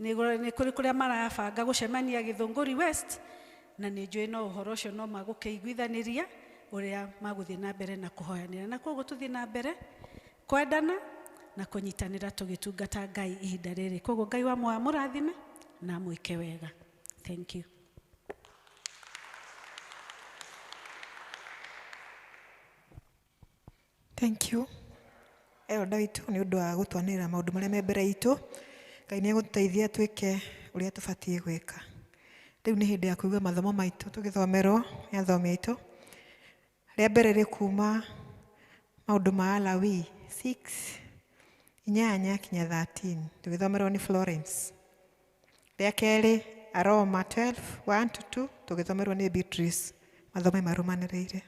nĩ kũrĩ kũrĩa marabanga gũcemania Gĩthũngũri West na nĩ njũĩ no ũhoro ũcio no magũkĩiguithanĩria ũrĩa magũthiĩ na mbere na kũhoyanĩra na koguo tũthiĩ na mbere kwendana na kũnyitanĩra tũgĩtungata Ngai ihinda rĩrĩ koguo Ngai wa muoyo amũrathime na amwĩke wega. Thank you. Thank you. Elda witũ nĩ ũndũ wa gũtwanĩrĩra maũndũ marĩa me mbere itũ. Ngai nĩ egũtũteithia twĩke ũrĩa tũbatiĩ gwĩka. Rĩu nĩ hĩndĩ ya kũigua mathomo maitũ tũgĩthomerwo nĩ athomi aitũ. Rĩa mbere rĩ kuma maũndũ ma Alawii 6 8 kinya 13 tũgĩthomerwo nĩ Florence. Rĩa kerĩ Aroma 12 1 to 2 tũgĩthomerwo nĩ Beatrice. Mathomo marũmanĩrĩire.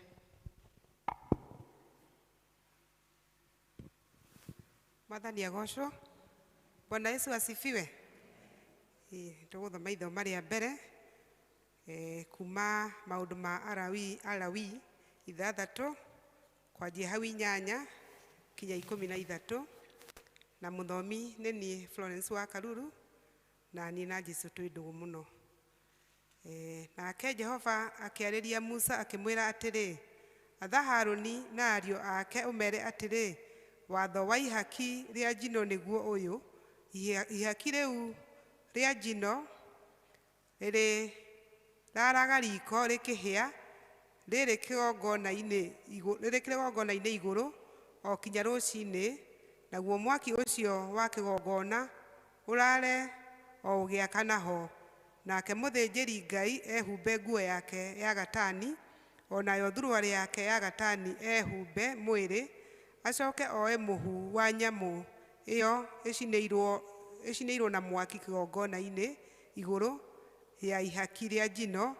Mwathani agocwo. Bwana Yesu asifiwe. Tũgũthoma ithoma rĩa mbere kuma maũndũ ma Alawii 6 kwanjia hau 8 kinya 13 na mũthomi nĩ niĩ Florence wa Karuru na niĩ na Jesũ twĩ ndũgũ mũno. Nake Jehova akĩarĩria Musa akĩmwĩra atĩrĩ, atha Harũni na ariũ ake ũmere atĩrĩ, watho wa ihaki rĩa njino nĩguo ũyũ, ihaki rĩu rĩa njino rĩrĩ raraga riko rĩkĩhĩa rĩrĩ kĩgongona-inĩ igũrũ o kinya rũcinĩ, naguo mwaki ũcio wa kĩgongona ũrare o ũgĩakana ho. Nake mũthĩnjĩri Ngai ehumbe nguo yake ya gatani, o nayo thuruarĩ yake ya gatani ehumbe mwĩrĩ, acoke oe mũhu wa nyamũ ĩyo ĩcinĩirwo na mwaki kĩgongona-inĩ igũrũ ya ihaki rĩa njino,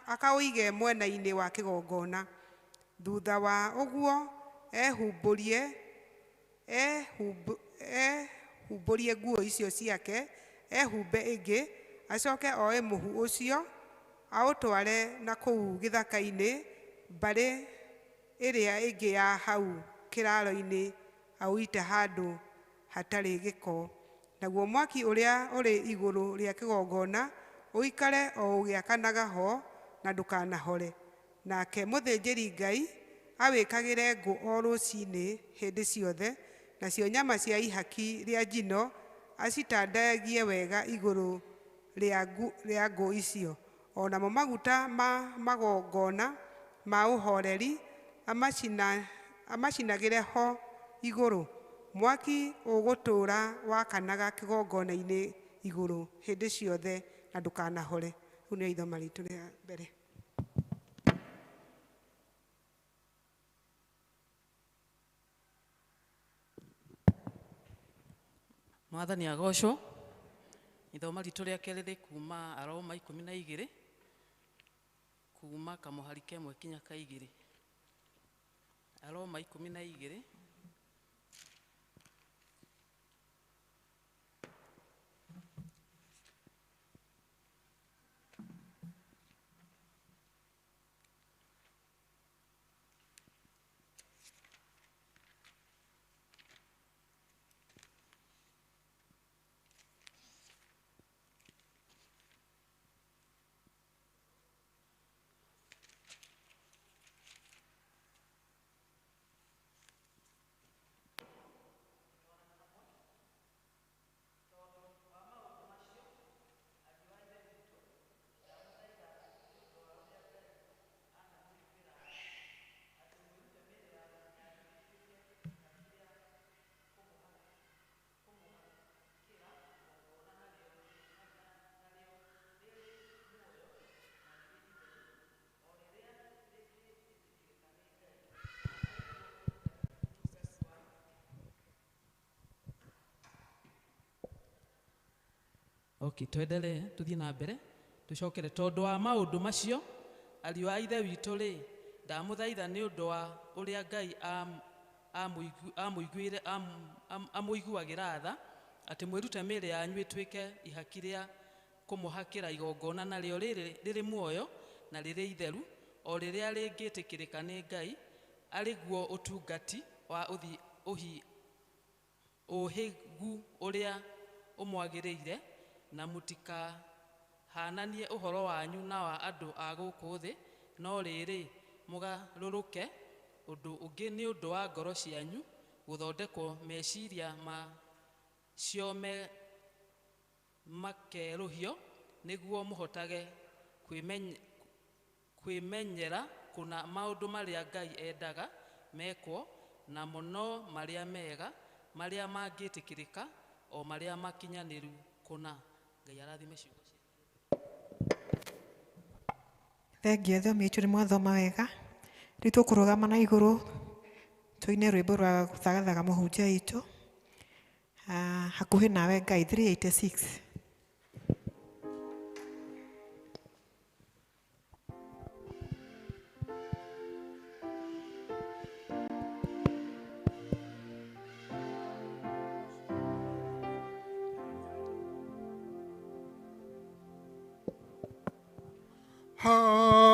akaũige mwena-inĩ wa kĩgongona. Thutha wa ũguo ehumbũrie nguo icio ciake, ehumbe ĩngĩ, acoke oe mũhu ũcio aũtware na kũu gĩthaka-inĩ mbarĩ ĩrĩa ĩngĩ ya hau kĩraaro-inĩ aũite handũ hatarĩ gĩko. Naguo mwaki ũrĩa ũrĩ igũrũ rĩa kĩgongona ũikare o ũgĩakanaga ho na ndũkanahore. Nake mũthĩnjĩri Ngai awĩkagĩre ngũ o rũcinĩ hĩndĩ ciothe, nacio nyama cia ihaki rĩa njino acitandayagie wega igũrũ rĩa ngũ icio. O namo maguta ma magongona ma ũhoreri amacinagĩre ho igũrũ. Mwaki ũgũtũũra wakanaga kĩgongona-inĩ Igũrũ hĩndĩ ciothe na ndũkanahore. Rĩu nĩrĩo ithoma ritũ rĩa mbere. Mwathani agocwo. Ithoma ritũ rĩa kerĩ rĩ kuma Aroma 12 kuma kamũhari kemwe kinya ka 2. Aroma 12 Okay, twendelee tuthie na mbere tucokere tondu wa maundu macio ariũ a ithe witũ rĩ ndamũthaitha nĩ ũndũ wa ũrĩa Ngai amũiguagĩra tha atĩ mwĩrute mĩĩrĩ yanyu ĩtuĩke ihaki rĩa kũmũhakĩra igongona narĩo rĩrĩ muoyo na rĩrĩ itheru o rĩrĩa rĩngĩtĩkĩrĩka nĩ Ngai arĩ guo ũtungati wa ũhĩgu ũrĩa ũmwagĩrĩire na mũtikahananie ũhoro wanyu na wa andũ a gũkũ thĩ no rĩrĩ mũgarũrũke ũndũ ũngĩ nĩ ũndũ wa ngoro cianyu gũthondekwo meciria macio makerũhio nĩguo mũhotage kwĩmenyera kũna maũndũ marĩa Ngai endaga mekwo namo no marĩa mega marĩa mangĩtĩkĩrĩka o marĩa makinyanĩru kũna. Ngai arathime ciugo ciake. Thengiũ athomi aitũ nĩ mwathoma wega. Rĩu tũkũrũgama na igũrũ tũine rwĩmbo rwa gũthagathaga mũhunjia witũ hakuhĩ nawe Ngai 386.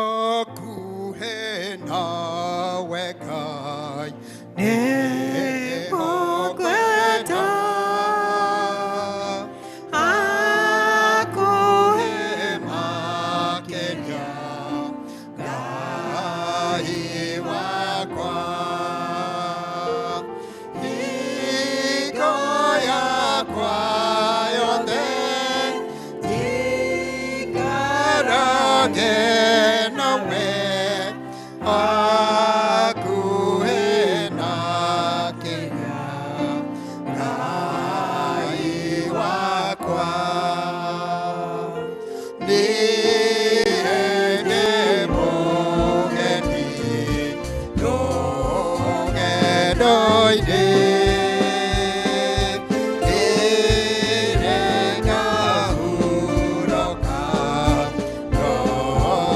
Hakuhĩ nawe Ngai nĩngũkwenda, hakuhĩ makĩria Ngai wakwa, hingo yakwa yothe njikarage nawe hakuhĩ nakĩria Ngai wakwa. Niĩ ndĩ mũgeni rũgendo-inĩ, ndĩrĩ ngahurũka ngoro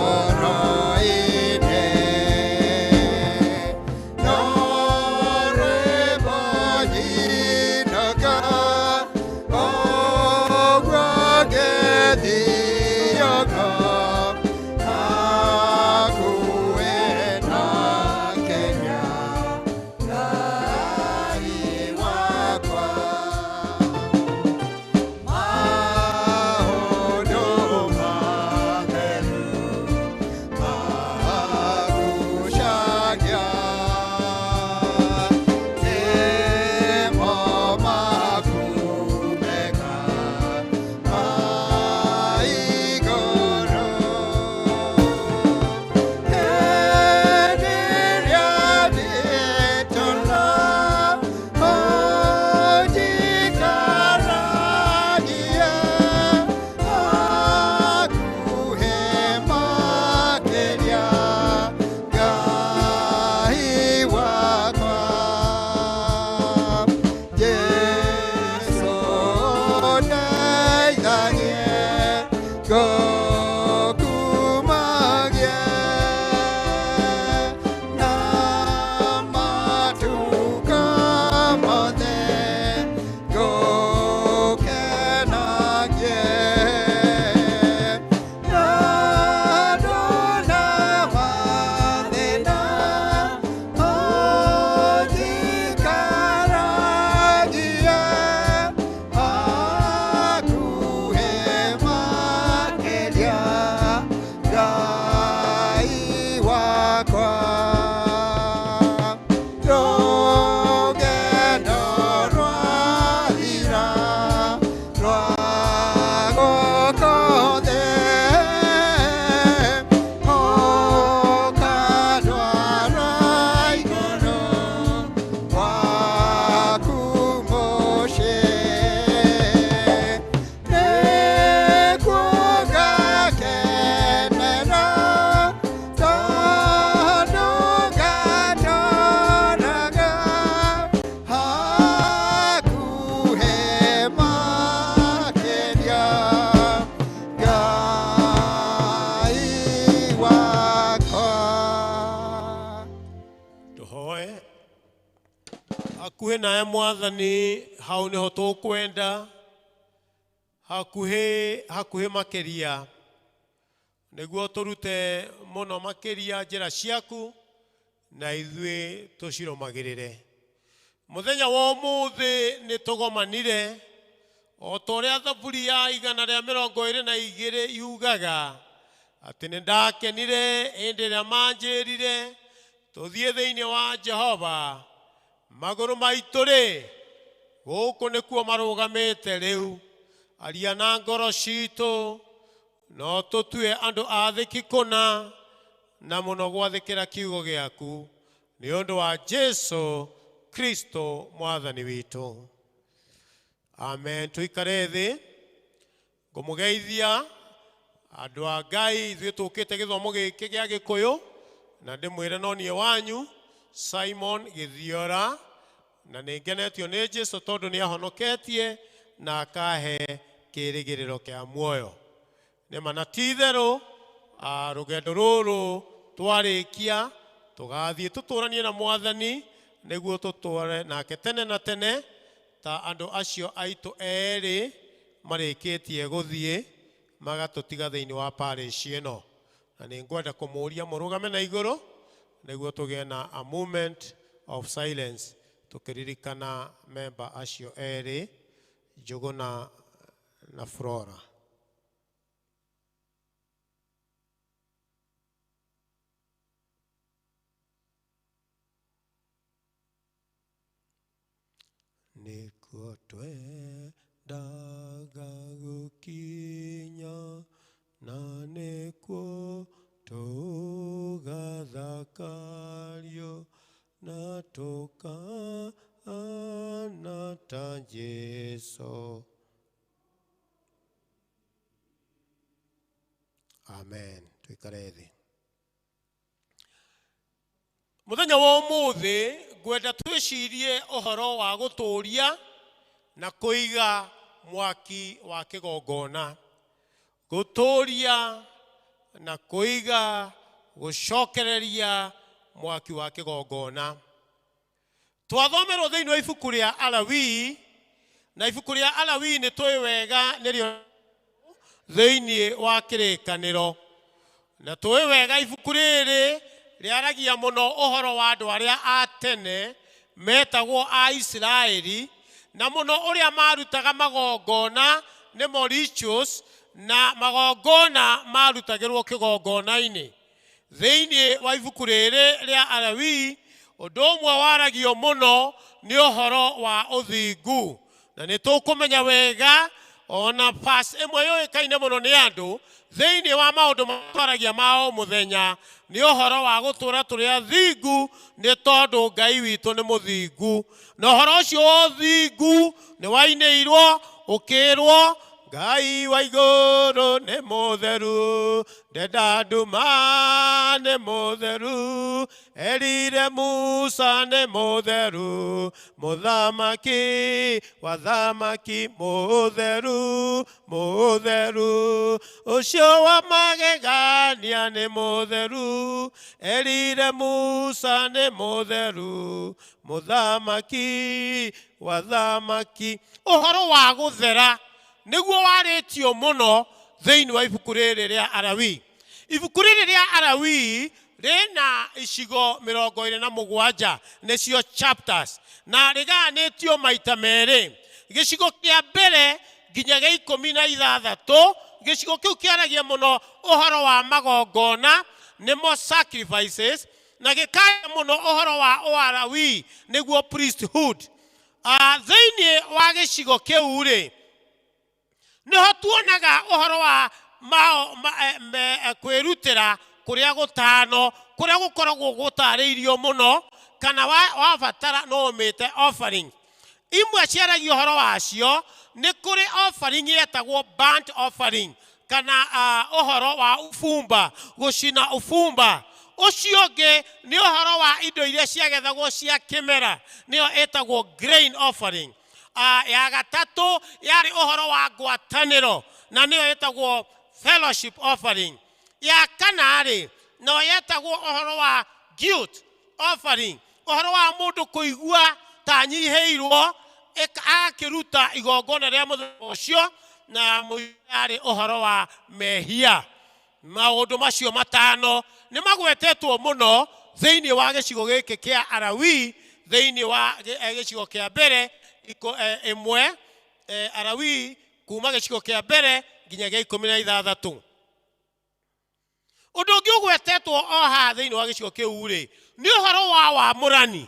Hakuhĩ nawe Mwathani, hau nĩho tũkwenda, hakuhĩ hakuhĩ makĩria, nĩguo tũrute mũno makĩria njĩra ciaku na ithuĩ tũcirũmagĩrĩre. Mũthenya wa ũmũthĩ nĩ tũgomanire o ta ũrĩa Thaburi ya 122 yugaga atĩ nĩ ndakenire hĩndĩ ĩrĩa manjĩrire tũthiĩ thĩinĩ wa Jehova. Magũrũ maitũ rĩ, gũkũ nĩkuo marũgamĩte rĩu. Aria na ngoro citũ, no tũtue andũ athĩki kũna na mũno gwathĩkĩra kiugo gĩaku, nĩ ũndũ wa Jesu Kristo Mwathani witũ. Amen. Tũikare thĩ. Ngũmũgeithia andũ a Ngai, ithuĩ tũkĩte gĩthomo gĩkĩ gĩa Gĩkũyũ, na ndĩmwĩre no niĩ wanyu Simon Gĩthiora, na nĩ ngenetio nĩ Jesu tondũ nĩ ahonoketie na akahe kĩĩrĩgĩrĩro kĩa muoyo. Nĩma na ti itherũ, rũgendo rũrũ twarĩkia tũgathiĩ tũtũranie na Mwathani nĩguo tũtũre nake tene na tene, ta andũ acio aitũ erĩ marĩkĩtie gũthiĩ magatũtiga thĩinĩ wa parish ĩno. Na nĩ ngwenda kũmũria mũrũgame na igũrũ nĩguo tũgĩe na a moment of silence tũkĩririkana memba acio erĩ, Njũgũna na Flora. Nĩkuo twendaga gũkinya na nĩkuo tũgathakario na tũkahana ta Jesu. Amen. Tuikare thĩ. Mũthenya wa ũmũthĩ ngwenda twĩcirie ũhoro wa gũtũria na kũiga mwaki wa kĩgongona. Gũtũria na kũiga, gũcokereria mwaki wa kĩgongona. Twathomerwo thĩinĩ wa ibuku rĩa Alawii, na ibuku rĩa Alawii nĩ tũĩ wega nĩrĩo thĩinĩ wa kĩrĩkanĩro. Na tũĩ wega ibuku rĩrĩ rĩaragia mũno ũhoro wa andũ arĩa a tene metagwo a Isiraeli, na mũno ũrĩa marutaga magongona nĩmo rituals, na magongona marutagĩrwo kĩgongona-inĩ. Thĩinĩ wa ibuku rĩrĩ rĩa Alawii, ũndũ ũmwe waragio mũno nĩ ũhoro wa ũthingu, na nĩ tũkũmenya wega ona verse ĩmwe yũĩkaine mũno nĩ andũ thĩinĩ wa maũndũ twaragia ma o mũthenya nĩ ũhoro wa gũtũũra tũrĩ athingu, nĩ tondũ Ngai witũ nĩ mũthingu. Na ũhoro ũcio wa ũthingu nĩ wainĩirwo ũkĩrwo Ngai wa igũrũ nĩ mũtheru, ndenda nduma nĩ mũtheru, erire Musa nĩ mũtheru, mũthamaki wa thamaki mũtheru, mũtheru, ũcio wa magegania nĩ mũtheru, erire Musa nĩ mũtheru, mũthamaki wa thamaki. Ũhoro wa gũthera nĩguo warĩtio mũno thĩinĩ wa ibuku rĩrĩ rĩa Alawii. Ibuku rĩrĩ rĩa Alawii rĩna icigo 27, nĩcio chapters, na rĩgayanĩtio maita merĩ. Gĩcigo kĩa mbere nginya gĩa 16, gĩcigo kĩu kĩaragia mũno ũhoro wa magongona, nĩmo sacrifices, na gĩkaria mũno ũhoro wa ũarawii, nĩguo priesthood. Thĩinĩ wa gĩcigo kĩu rĩ, nĩho tuonaga ũhoro wa kwĩrutĩra kũrĩa gũtano, kũrĩa gũkoragwo gũtarĩirio mũno, kana wabatara no ũmĩte offering. Imwe ciaragia ũhoro wacio nĩ kũrĩ offering yetagwo burnt offering, kana ũhoro wa ũbumba, gũcina ũbumba. Ũcio ũngĩ nĩ ũhoro wa indo iria ciagethagwo cia kĩmera, nĩyo ĩtagwo grain offering. Ya gatatũ yarĩ ũhoro wa ngwatanĩro, na nĩyo ĩtagwo fellowship offering. Ya kana rĩ, no yetagwo ũhoro wa guilt offering, ũhoro wa mũndũ kũigua ta anyihĩirwo, agakĩruta igongona rĩa mũthemba ũcio, na yarĩ ũhoro wa mehia. Maũndũ macio matano nĩ magwetetwo mũno thĩinĩ wa gĩcigo gĩkĩ kĩa Alawii, thĩinĩ wa gĩcigo kĩa mbere ĩmwe, Alawii kuma gĩcigo kĩa mbere nginya gĩa 16. Ũndũ ũngĩ ũgwetetwo o haha thĩinĩ wa gĩcigo kĩu rĩ, nĩ ũhoro wa wamũrani,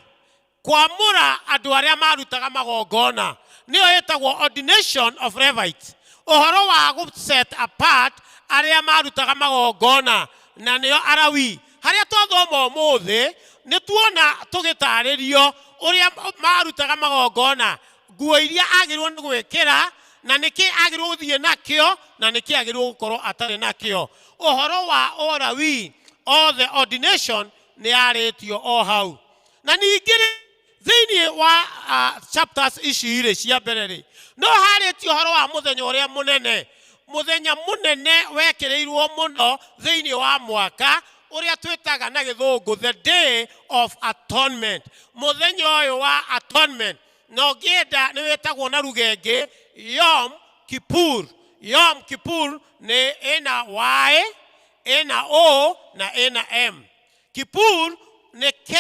kwamũra andũ arĩa marutaga magongona, nĩyo ĩtagwo ordination of Levites, ũhoro wa gũ set apart arĩa marutaga magongona, na nĩo Alawii. Harĩa twathoma ũmũthĩ nĩ tuona tũgĩtarĩrio ũrĩa marutaga magongona, nguo iria agĩrĩirwo nĩ gwĩkĩra, na nĩkĩ agĩrĩirwo gũthiĩ nakĩo, na nĩkĩ agĩrĩirwo gũkorwo atarĩ nakĩo. Ũhoro wa Alawii, all the ordination nĩ yarĩtio o hau. Na ningĩ rĩ, thĩinĩ wa chapters ici rĩ cia mbere rĩ, no harĩtio ũhoro wa mũthenya ũrĩa mũnene, mũthenya mũnene wekĩrĩirwo mũno thĩinĩ wa mwaka, ũrĩa twĩtaga na gĩthũngũ the day of atonement. Mũthenya ũyũ wa atonement, na ũngĩenda nĩ wĩtagwo na lugha ĩngĩ Yom Kippur. Yom Kippur nĩ ĩna Y, ĩna O na ĩna M. Kippur nĩ K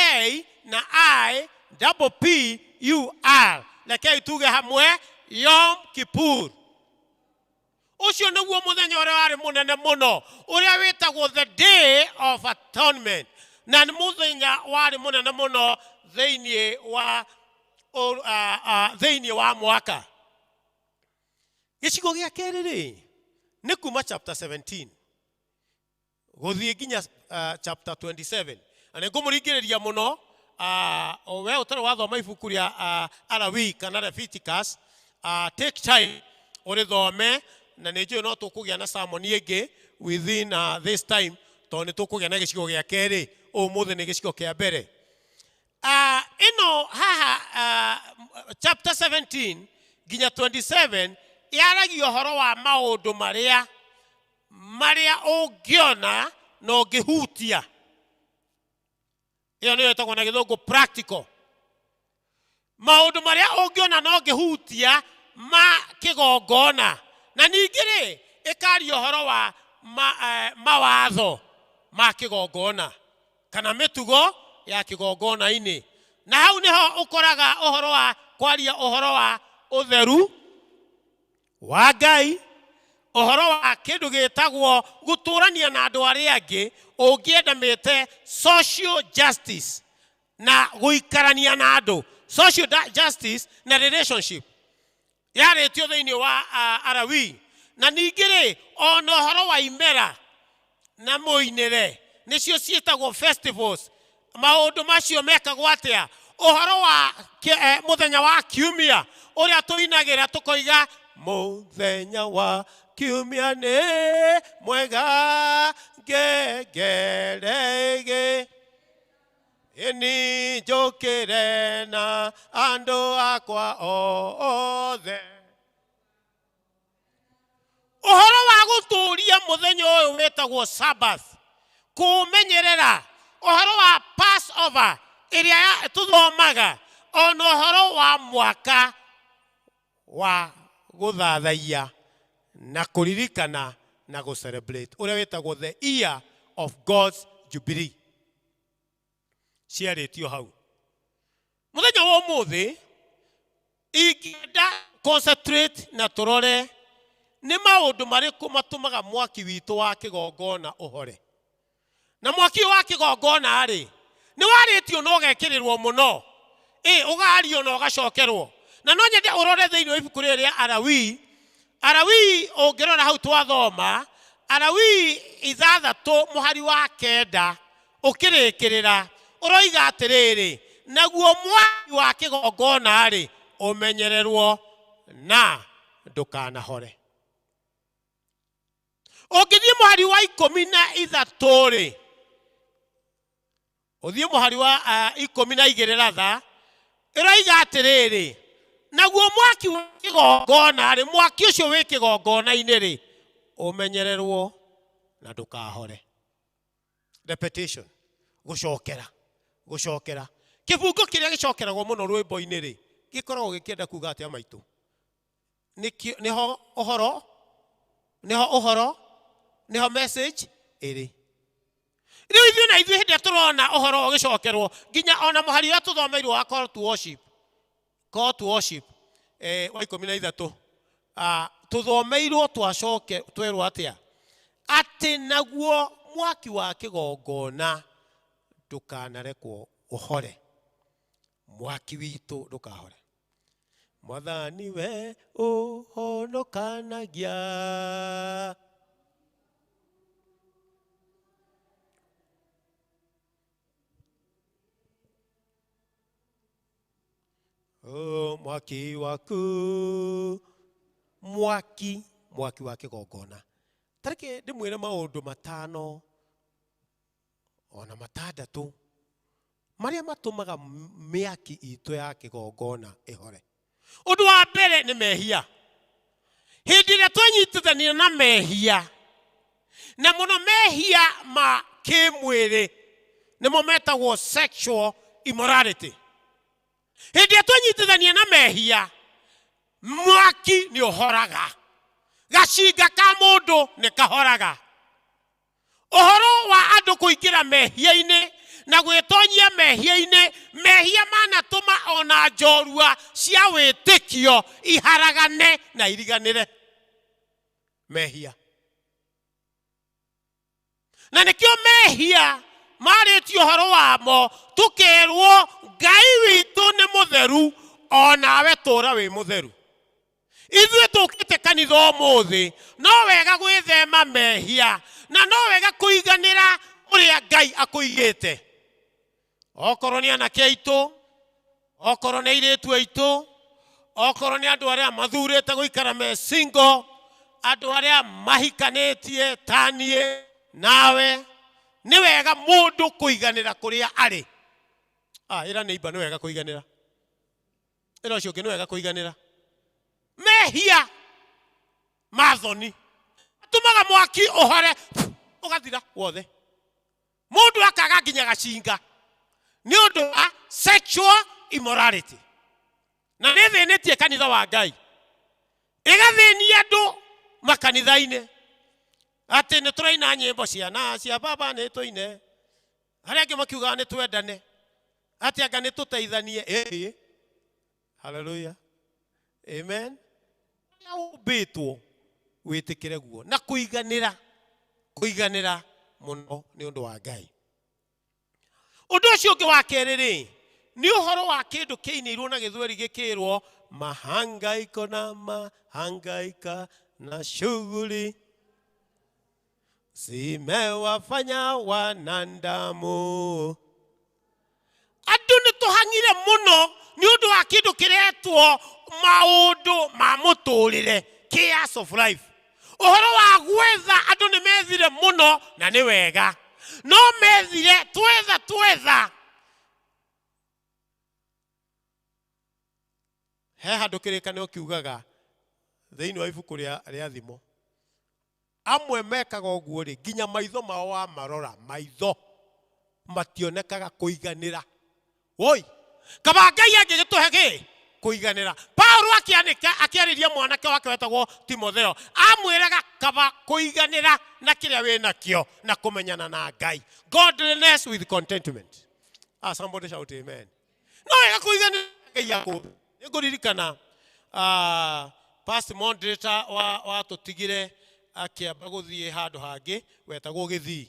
na I double P U R. Rekei tuge hamwe Yom Kippur. Ũcio nĩguo mũthenya ũrĩa warĩ mũnene mũno, ũrĩa wĩtagwo the day of atonement, na nĩ mũthenya warĩ mũnene mũno thĩinĩ wa thĩinĩ wa mwaka. Gĩcigo gĩa kerĩ rĩ, nĩ kuma chapter 17 gũthiĩ nginya chapter 27. Na nĩ ngũmũringĩrĩria mũno, we ũtarĩ wathoma ibuku rĩa Alawii kana Leviticus, take time ũrĩthome, na nĩ njũĩ no tũkũgĩa na sermon ĩngĩ within this time, tondũ nĩ tũkũgĩa na gĩcigo gĩa kerĩ. Ũmũthĩ nĩ gĩcigo kĩa mbere. Ĩno haha chapter 17 nginya 27 yaragia ũhoro wa maũndũ marĩa ũngĩona na ũngĩhutia. Ĩyo nĩyo ĩtagwo na gĩthũngũ practical. Maũndũ marĩa ũngĩona na ũngĩhutia ma kĩgongona. Na ningĩ rĩ, ĩkaria ũhoro wa mawatho ma kĩgongona kana mĩtugo ya kĩgongona-inĩ. Na hau nĩho ũkoraga ũhoro wa kwaria ũhoro wa ũtheru wa Ngai, ũhoro wa kĩndũ gĩtagwo gũtũrania na andũ arĩa angĩ, ũngĩenda mĩte social justice na gũikarania na andũ, social justice na relationship yarĩtio thĩinĩ wa Alawii. Na ningĩ rĩ, ona ũhoro wa imera na mũinĩre, nĩcio ciĩtagwo festivals. Maũndũ macio mekagwo atĩa? Ũhoro wa mũthenya wa kiumia ũrĩa tũinagĩra tũkoiga mũthenya wa kiumia nĩ mwega ngengerege, ĩni njũkĩre na andũ akwa othe. Ũhoro wa gũtũũria mũthenya ũyũ wĩtagwo Sabbath, kũũmenyerera, ũhoro wa Passover ĩrĩa tũthomaga, ona ũhoro wa mwaka wa gũthathaiya na kũririkana na gũ-celebrate, ũrĩa wĩtagwo the year of God's Jubilee, ciarĩtio hau. Mũthenya wa ũmũthĩ ingĩenda concentrate na tũrore nĩ maũndũ marĩkũ matũmaga mwaki witũ wa kĩgongona ũhore. Na mwaki wa kĩgongona rĩ, nĩ warĩtio na ũgekĩrĩrwo mũno, ũgario na ũgacokerwo. Na no nyende ũrore thĩinĩ wa ibuku rĩrĩ rĩa Alawii. Alawii ũngĩrora hau twathoma, Alawii 6 mũhari wa 9 ũkĩrĩkĩrĩra, ũroiga atĩrĩrĩ, naguo mwaki wa kĩgongona rĩ, ũmenyererwo na ndũkanahore. Ũngĩthiĩ mũhari wa 13 rĩ, ũthiĩ mũhari wa 12 ratha, ĩroiga atĩrĩrĩ, naguo mwaki wa kĩgongona rĩ, mwaki ũcio wĩ kĩgongona-inĩ rĩ, ũmenyererwo na ndũkahore. Repetition, gũcokera, gũcokera. Kĩbungo kĩrĩa gĩcokeragwo mũno rwĩmbo-inĩ rĩ, gĩkoragwo gĩkĩenda kuga atĩa maitũ? Nĩkĩo nĩho ũhoro, nĩho ũhoro, nĩho message ĩrĩ. Rĩu ithuĩ na ithuĩ hĩndĩ ĩrĩa tũrona ũhoro ũgĩcokerwo nginya ona mũhari ũrĩa tũthomeirwo wa call to worship, call to worship, wa 13, tũthomeirwo twacoke twerwo atĩa? Atĩ naguo mwaki wa kĩgongona ndũkanarekwo ũhore. Mwaki witũ ndũkahore. Mwathani we ũhonokanagia. Oh, mwaki waku, mwaki, mwaki wa kĩgongona. Tareke ndĩmwĩre maũndũ 5 ona 6 marĩa matũmaga mĩaki itũ ya kĩgongona ĩhore. Ũndũ wa mbere nĩ mehia. Hĩndĩ ĩrĩa twenyitithania na mehia, na mũno mehia ma kĩmwĩrĩ, nĩmo metagwo sexual immorality. Hĩndĩ ĩrĩa twenyitithania na mehia, mwaki nĩ ũhoraga. Gacinga ka mũndũ nĩ kahoraga. Ũhoro wa andũ kũingĩra mehia-inĩ na gwĩtonyia mehia-inĩ, mehia manatũma ona njorua cia wĩtĩkio iharagane na iriganĩre. Mehia. Na nĩkĩo mehia marĩtie ũhoro wamo, tũkerwo Ngai witũ nĩ mũtheru, onawe tũra wĩ mũtheru. Ithuĩ tũkĩte kanitha ũmũthĩ, no wega gwĩthema mehia, na no wega kũiganĩra ũrĩa Ngai akũigĩte. Okorwo nĩ anake aitũ, okorwo nĩ airĩtu aitũ, okorwo nĩ andũ arĩa mathurĩte gũikara me single, andũ arĩa mahikanĩtie ta niĩ nawe, nĩ wega mũndũ kũiganĩra kũrĩa arĩ. Ĩra neighbor nĩ wega kũiganĩra. Ĩra ũcio ũngĩ nĩ wega kũiganĩra. Mehia ma thoni atũmaga mwaki ũhore ũgathira wothe. Mũndũ akaga nginya gacinga nĩ ũndũ wa sexual immorality. Na nĩ thĩnĩtie kanitha wa Ngai, ĩgathĩnia andũ makanitha-inĩ atĩ nĩ tũraina nyĩmbo ciana cia baba nĩ tũine, arĩa angĩ makiugaga nĩ twendane, atĩ anga nĩ tũteithanie. Ĩĩ, hallelujah, amen. Ũmbĩtwo wĩtĩkĩre guo na kũiganĩra, kũiganĩra mũno nĩ ũndũ wa Ngai. Ũndũ ũcio ũngĩ wa kerĩ rĩ, nĩ ũhoro wa kĩndũ kĩinĩirwo na gĩthweri gĩkĩrwo mahangaiko na mahangaika na shughuli zimewafanya wanadamu. Andũ nĩ tũhang'ire mũno nĩ ũndũ wa kĩndũ kĩretwo maũndũ ma mũtũrĩre, chaos of life. Ũhoro wa gwetha andũ nĩ methire mũno na nĩ wega, no methire twetha twetha. He handũ kĩrĩkanĩro kiugaga thĩinĩ wa ibuku rĩa Thimo, amwe mekaga ũguo rĩ, nginya maitho mao wamarora, maitho mationekaga kũiganĩra. Woi, kaba Ngai angĩgĩtũhe kĩ? Kũiganĩra. Paulo akĩarĩria mwanake wake wetagwo Timotheo, amwĩraga kaba kũiganĩra na kĩrĩa wĩnakĩo na kũmenyana na Ngai. Godliness with contentment. Somebody shout amen. No wega kũiganĩra Ngai akũ. Nĩngũririkana, past moderator wa tũtigire akĩamba gũthiĩ handũ hangĩ wetagwo Gĩthii.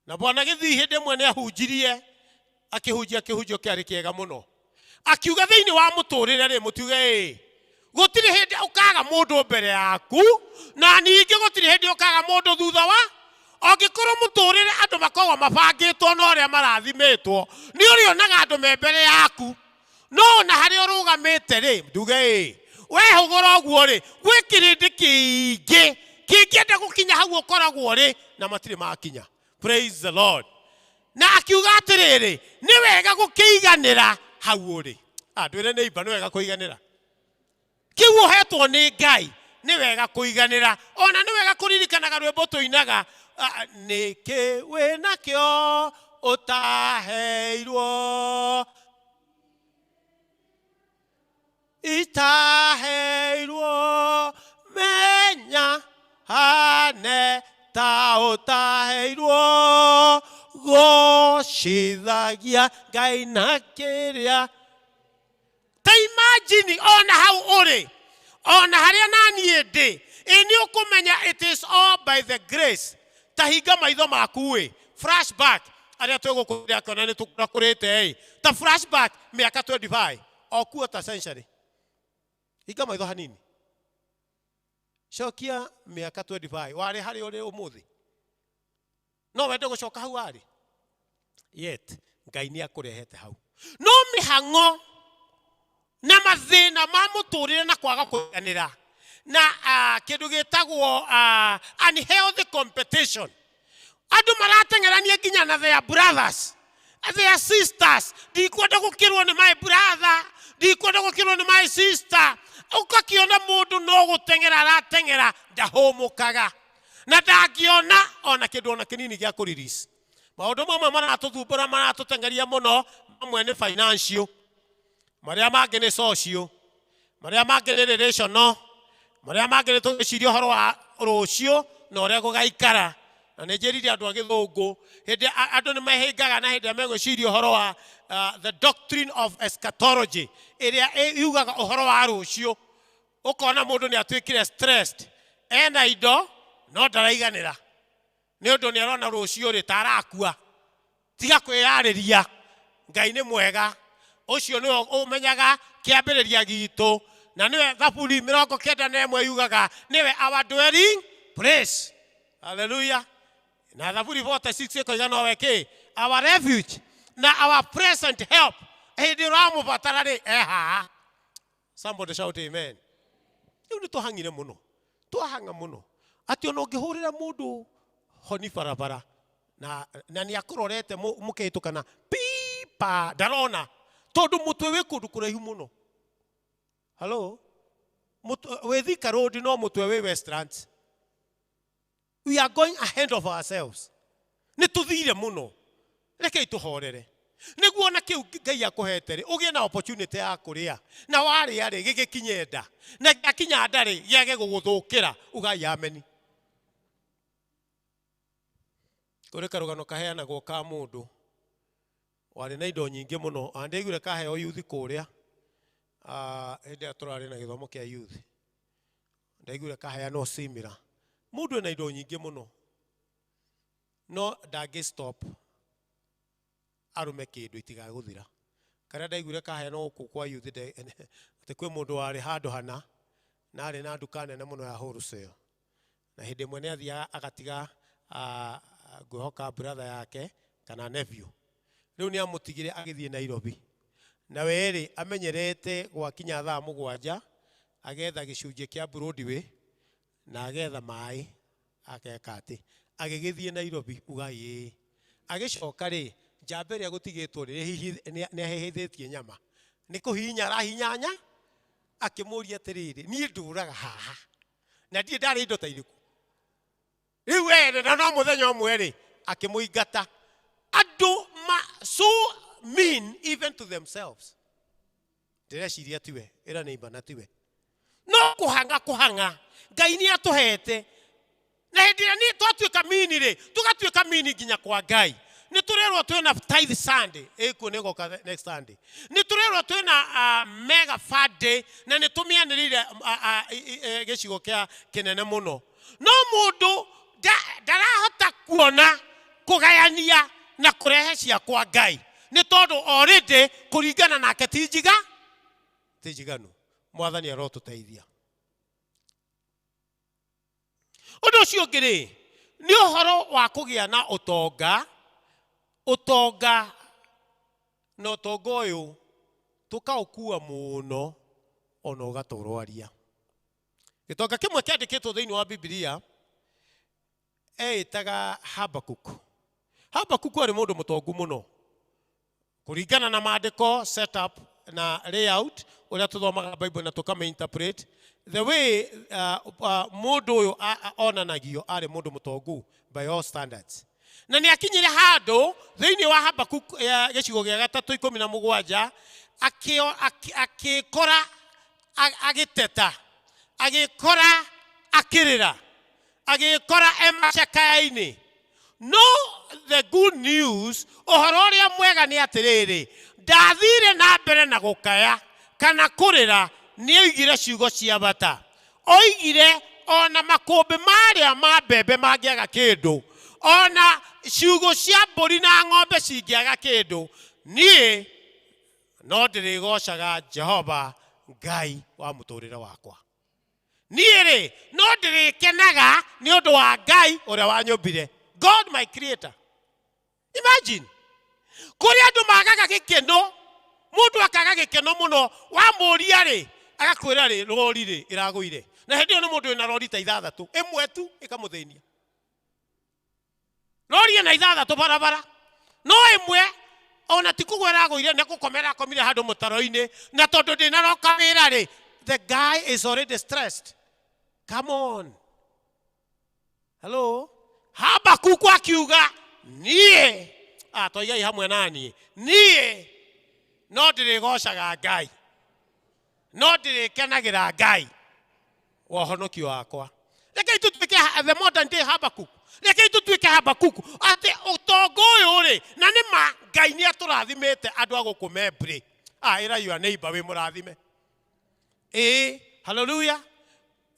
Na bwana Gĩthii hĩndĩ ĩmwe nĩ ahunjirie, akĩhunjia kĩhunjio kĩarĩ kĩega mũno. Akiuga thĩinĩ wa mũtũrĩre rĩ, mũtiuge ĩ, gũtirĩ hĩndĩ ũkaga mũndũ mbere yaku, na ningĩ gũtirĩ hĩndĩ ũkaga mũndũ thutha wa. Angĩkorwo mũtũrĩre andũ makoragwo mabangĩtwo na ũrĩa marathimĩtwo, nĩ ũrĩonaga andũ me mbere yaku. No ona harĩa ũrũgamĩte rĩ, nduge ĩ, wehũgũra ũguo rĩ, gwĩ kĩrĩndĩ kĩingĩ kĩngĩenda gũkinya hau ũkoragwo rĩ, na matirĩ makinya. Praise the Lord. Na akiuga atĩrĩrĩ, nĩ wega gũkĩiganĩra hau ũrĩ. Ndwĩre neighbor, nĩ wega kũiganĩra. Kĩu ũhetwo nĩ Ngai, nĩ wega kũiganĩra. Ona nĩ wega kũririkanaga rwĩmbo tũinaga, nĩkĩ wĩnakĩo Ũtaheirwo itaheirwo menya hane ta ũtaheirwo gocithagia Ngai na kĩrĩa. Ta imagine ona hau ũrĩ, ona harĩa naniĩ ndĩ, ĩ nĩ ũkũmenya it is all by the grace. Ta hinga maitho maku ĩ, flashback arĩa twĩ gũkũ akĩona nĩ tũkũrĩte ĩ, ta flashback mĩaka 25 o quarter century. Hinga maitho hanini, cokia mĩaka 25 warĩ harĩa ũrĩ ũmũthĩ, no wende gũcoka hau warĩ, yet Ngai nĩ akũrehete hau. No mĩhang'o na mathĩna ma mũtũrĩre na kwaga kũiganĩra na kĩndũ gĩtagwo unhealthy competition, andũ marateng'erania nginya na their brothers, their sisters. Ndikwenda gũkĩrwo nĩ my brother, ndikwenda gũkĩrwo nĩ my sister. Ũgakĩona mũndũ no gũteng'era arateng'era, ndahũmũkaga na ndangĩona ona kĩndũ ona kĩnini gĩa kũrelease. Maũndũ mamwe maratũthumbũra, maratũteng'eria mũno, mamwe nĩ financial, marĩa mangĩ nĩ social, marĩa mangĩ nĩ relational, marĩa mangĩ nĩ tũgĩciria ũhoro wa rũciũ na ũrĩa gũgaikara. Na nĩ njĩrire andũ a gĩthũngũ hĩndĩ andũ nĩ mehĩngaga na hĩndĩ ĩrĩa megwĩciria ũhoro wa the doctrine of eschatology ĩrĩa yugaga ũhoro wa rũciũ. Ũkona mũndũ nĩ atuĩkire stressed, ena indo no ndaraiganĩra nĩ ũndũ nĩ arona rũciũ rĩ ta arakua. Tiga kwĩyarĩria, Ngai nĩ mwega. Ũcio nĩwe ũmenyaga kĩambĩrĩria gitũ, na nĩwe Thaburi 91 yugaga nĩwe our dwelling place. Hallelujah. Na Thaburi 46 ĩkoiga nowe kĩ, our refuge na our present help hĩndĩ ũramũbatara rĩ e haha. Somebody shout amen. Rĩu nĩ twahang'ire mũno, twahang'a mũno atĩ ona ũngĩhũrĩra mũndũ honi barabara na nĩ akũrorete mũkĩhĩtũkana pipa ndarona tondũ mũtwe wĩ kũndũ kũraihu mũno. Hello, wĩ Thika Road no mũtwe wĩ Westlands. We are going ahead of ourselves. Nĩ tũthire mũno, rekei tũhorere nĩguo ona kĩu Ngai akũhete rĩ ũgĩe na opportunity ya kũrĩa, na warĩa rĩ gĩgĩkinye nda, na gĩakinya nda rĩ gĩage gũgũthũkĩra. Ugai ameni. Kũrĩ karũgano kaheanagwo ka mũndũ warĩ na indo nyingĩ mũno, na ndaiguire kaheo youth kũrĩa hĩndĩ ĩrĩa tũrarĩ na gĩthomo kĩa youth, ndaiguire kaheanwo similar. Mũndũ ena indo nyingĩ mũno no ndangĩ stop arũme kĩndũ itigagũthira. Karĩa ndaiguire kaheanwo gũkũ kwa youth, atĩ kwĩ mũndũ warĩ handũ hana na arĩ na nduka nene mũno ya wholesale, na hĩndĩ ĩmwe nĩ athiaga agatiga ngwĩhoka brother yake kana nephew. Rĩu nĩ amũtigire agĩthiĩ Nairobi, na we rĩ amenyerete gwakinya thaa 7 agetha gĩcunjĩ kĩa Broadway na agetha maĩ ageka atĩ agĩgĩthiĩ Nairobi. Ugai ĩĩ. Agĩcoka rĩ njamba ĩrĩa gũtigĩtwo rĩ nĩ ahĩhĩthĩtie nyama, nĩ kũhihinya arahinyanya. Akĩmũria atĩrĩrĩ, niĩ ndũraga haha na ndirĩ ndarĩ indo ta irĩkũ rĩu ere, na no mũthenya ũmwe rĩ akĩmũingata. Andũ so mean even to themselves. Ndĩreciria tiwe, ĩra nĩ imba na tiwe, no kũhang'a kũhang'a Ngai nĩ atũhete, na hĩndĩ ĩrĩa nĩ twatuĩka mini rĩ tũgatuĩka mini nginya kwa Ngai. Nĩ tũrerwo twĩna tithe Sunday ĩkuo nĩ ĩgoka next Sunday, nĩ tũrerwo twĩna mega fad day, na nĩ tũmĩanĩrĩire gĩcigo kĩa kĩnene mũno, no mũndũ ndarahota kuona kũgayania na kũrehe cia kwa Ngai nĩ tondũ already kũringana nake ti njiga ti njiganu. Mwathani arotũteithia. Ũndũ ũcio ũngĩ rĩ nĩ ũhoro wa kũgĩa na ũtonga. Ũtonga na ũtonga ũyũ tũkaũkua mũno ona ũgatũrwaria. Gĩtonga kĩmwe kĩandĩkĩtwo thĩinĩ wa Bibilia eĩtaga Habakuk. Habakuk arĩ mũndũ mũtongu mũno kũringana na maandĩko, setup na layout ũrĩa tũthomaga Bible na tũkamĩ-interpret the way mũndũ ũyũ onanagio arĩ mũndũ mũtongu by all standards. Na nĩ akinyire handũ thĩinĩ wa Habakuku gĩcigo gĩa gatatũ ikũmi na mũgwanja akĩkora agĩteta, agĩkora akĩrĩra, agĩkora e macakaya-inĩ. No the good news, ũhoro ũrĩa mwega nĩ atĩrĩrĩ, ndathire na mbere na gũkaya kana kũrĩra, nĩ oigire ciugo cia bata. Oigire ona makũmbĩ marĩa ma mbembe mangĩaga kĩndũ, ona ciugo cia mbũri na ng'ombe cingĩaga kĩndũ, niĩ no ndĩrĩgocaga Jehova Ngai wa mũtũrĩre wakwa. Niĩ rĩ, no ndĩrĩkenaga nĩ ũndũ wa Ngai ũrĩa wanyũmbire, God my creator. Imagine, kũrĩ andũ magaga gĩkeno, mũndũ akaga gĩkeno mũno, wamũria rĩ, agakwĩra rĩ, rori rĩ, ĩragũire. Na hĩndĩ ĩyo nĩ mũndũ wĩna rori ta ithathatũ, ĩmwe tu ĩkamũthĩnia. Rori ĩna ithathatũ barabara, no ĩmwe ona ti kũgwa ĩragũire, nĩ gũkomera akomire handũ mũtaro-inĩ, na tondũ ndĩnaroka wĩra rĩ, the guy is already stressed. Come on. Hello? Habakuku akiuga, niĩ, toigai hamwe na niĩ, niĩ no ndĩrĩgocaga Ngai, no ndĩrĩkenagĩra Ngai wa ũhonokio wakwa. Rekei tũtuĩke the modern day Habakuku. Rekei tũtuĩke Habakuku atĩ ũtonga ũyũ rĩ, na nĩ ma Ngai nĩ atũrathimĩte andũ a gũkũ Membre. Ĩra your neighbor wĩ mũrathime. Ĩĩ, hallelujah.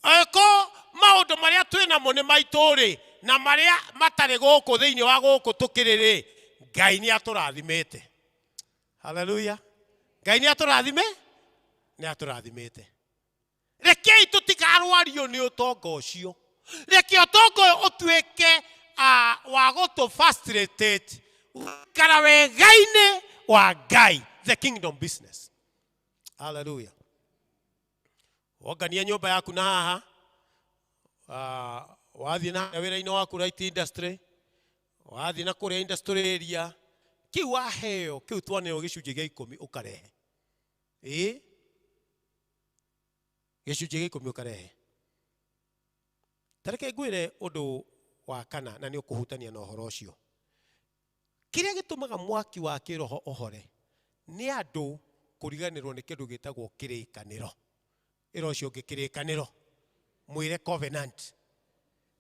Eko maũndũ marĩa twĩ namo nĩ maitũ rĩ, na marĩa matarĩ gũkũ thĩinĩ wa gũkũ tũkĩrĩ rĩ, Ngai nĩ atũrathimĩte. Hallelujah. Ngai nĩ atũrathime? Nĩ atũrathimĩte. Rekei tũtikarwario nĩ ũtonga ũcio. Reke ũtonga ũyũ ũtuĩke wa gũtũ facilitate gũikara wega-inĩ wa Ngai, the kingdom business. Hallelujah. Wongania nyũmba yaku na haha, wathiĩ na wĩra-inĩ waku right industry, wathiĩ na kũrĩa industry area, kĩu waheo, kĩu twaneo gĩcunjĩ gĩa ikũmi ũkarehe. Ĩĩ, gĩcunjĩ gĩa ikũmi ũkarehe. Ta reke ngwĩre ũndũ wa kana na nĩ ũkũhutania na ũhoro ũcio. Kĩrĩa gĩtũmaga mwaki wa kĩroho ũhore nĩ andũ kũriganĩrwo nĩ kĩndũ gĩtagwo kĩrĩkanĩro. Ĩra ũcio ũngĩ kĩrĩkanĩro, mwĩre covenant.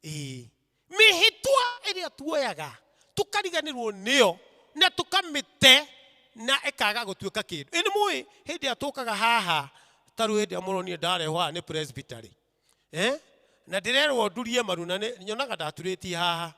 Ĩĩ, mĩhĩtwa ĩrĩa tuoyaga tũkariganĩrwo nĩyo na tũkamĩte na ĩkaga gũtuĩka kĩndũ. Ĩ nĩ mũĩ hĩndĩ ĩrĩa tũkaga haha, ta rĩu hĩndĩ ĩrĩa mũronire ndarehwo haha nĩ presbytery. Na ndĩrerwo ndurie maru na nyonaga ndaturĩtie haha.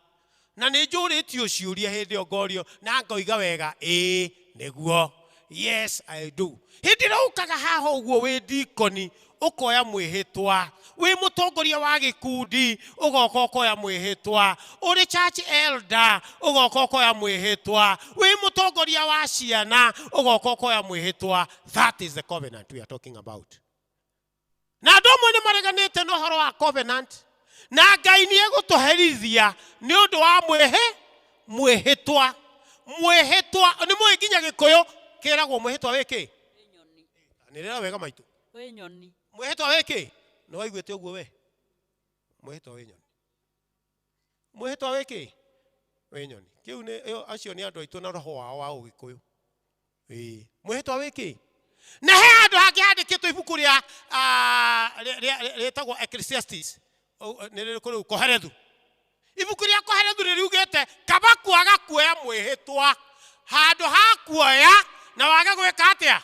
Na nĩ njũrĩtio ciũria hĩndĩ ĩyo ngorio na ngoiga wega, ĩĩ nĩguo, yes I do. Hĩndĩ ĩrĩa ũkaga haha ũguo wĩ dikoni ũkoya mwĩhĩtwa, wĩ mũtongoria wa gĩkundi ũgoka ũkoya mwĩhĩtwa, ũrĩ church elder ũgoka ũkoya mwĩhĩtwa, wĩ mũtongoria wa ciana ũgoka ũkoya mwĩhĩtwa. That is the covenant we are talking about. Na andũ amwe nĩ mareganĩte na ũhoro wa covenant, na Ngai nĩ egũtũherithia nĩ ũndũ wa mwĩhĩtwa. Mwĩhĩtwa nĩ mũĩ nginya Gĩkũyũ kĩragwo mwĩhĩtwa wĩ kĩ? Nĩ rĩra wega maitũ. Wĩ nyoni. Mwĩhĩtwa wĩ kĩ? Nĩ waiguĩte ũguo we? Mwĩhĩtwa wĩ nyoni. Mwĩhĩtwa wĩ kĩ? Wĩ nyoni. Kĩu nĩ acio nĩ andũ aitũ na roho wao wa Ũgĩkũyũ. Ĩĩ. Mwĩhĩtwa wĩ kĩ? Na he handũ hangĩ handĩkĩtwo ibuku rĩa rĩtagwo Ecclesiastes. Nĩ rĩrĩkũ rĩu? Koherethu. Ibuku rĩa Koherethu rĩriugĩte kaba kwaga kuoya mwĩhĩtwa handũ ha kuoya na wage gwĩka atĩa?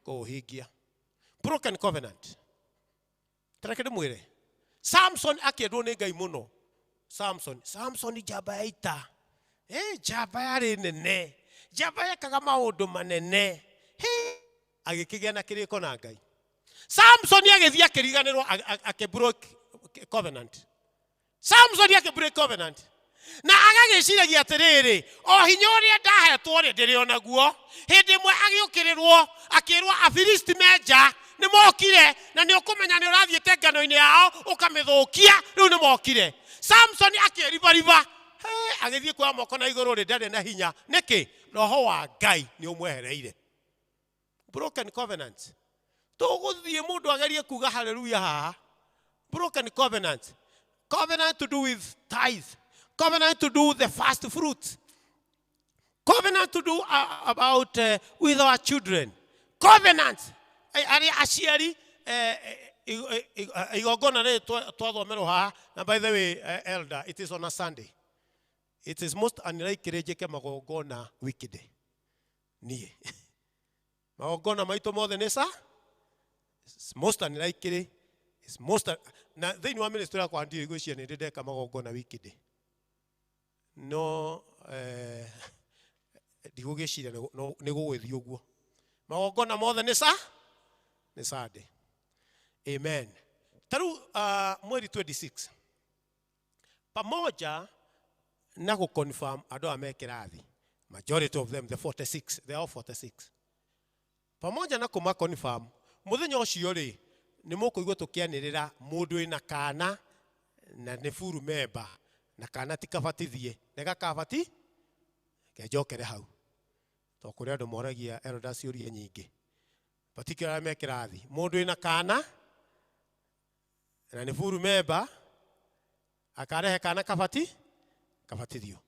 Kũũhingia. Broken covenant. Tareke ndĩmwĩre, Samson akĩendwo nĩ Ngai mũno. Samson njamba ya ita. Njamba yarĩ nene. Njamba yekaga maũndũ manene. Agĩkĩgĩa na kĩrĩko na Ngai. Samson agĩthiĩ akĩriganĩrwo akĩ-break covenant. Samson akĩ-break covenant. Na agagĩciragia atĩrĩrĩ, o hinya ũrĩa ndahetwo rĩ, ndĩrĩ o naguo. Hĩndĩ ĩmwe agĩũkĩrĩrwo, akĩrwo Afilisti me nja, nĩ mokire, na nĩ ũkũmenya nĩ ũrathiĩte ngano-inĩ yao, ũkamĩthũkia, rĩu nĩ mokire. Samson akĩribariba, agĩthiĩ kuoya moko na igũrũ rĩ, ndarĩ na hinya. Nĩkĩ? Roho wa Ngai nĩ ũmwehereire. Broken covenant. Tũgũthiĩ mũndũ agerie kuga hallelujah haha. Broken covenant. Covenant to do with tithe. Covenant to do the first fruits. Covenant to do about with our children. Covenant. Arĩa aciari igongona rĩrĩ twathomerwo haha. Na by the way, elder, it is on a Sunday. It is most unlikely njĩke magongona weekday. Niĩ magongona maitũ mothe nĩ sa. It's most unlikely. It's most na thĩinĩ wa ministry yakwa ndiũĩ gwĩciria nĩ ndĩ ndeka magongona weekday. No ndigũgĩciria nĩ gũgũgĩthiĩ ũguo. Magongona mothe nĩ sa nĩ Sunday. Amen. Ta rĩu mweri 26 pamoja na gũconfirm andũ aya me kĩrathi, majority of them, the 46, they are all 46, pamoja na kũma confirm mũthenya ũcio rĩ, nĩ mũkũigua tũkĩanĩrĩra mũndũ wĩna kana na nĩ full member na kana ti kabatithie nĩ gakabati kenjokere hau, tondũ kũrĩ andũ moragia elders ciũria nyingĩ, particularly me kĩrathi. Mũndũ wĩna kana na nĩ full member akarehe kana kabati kabatithio.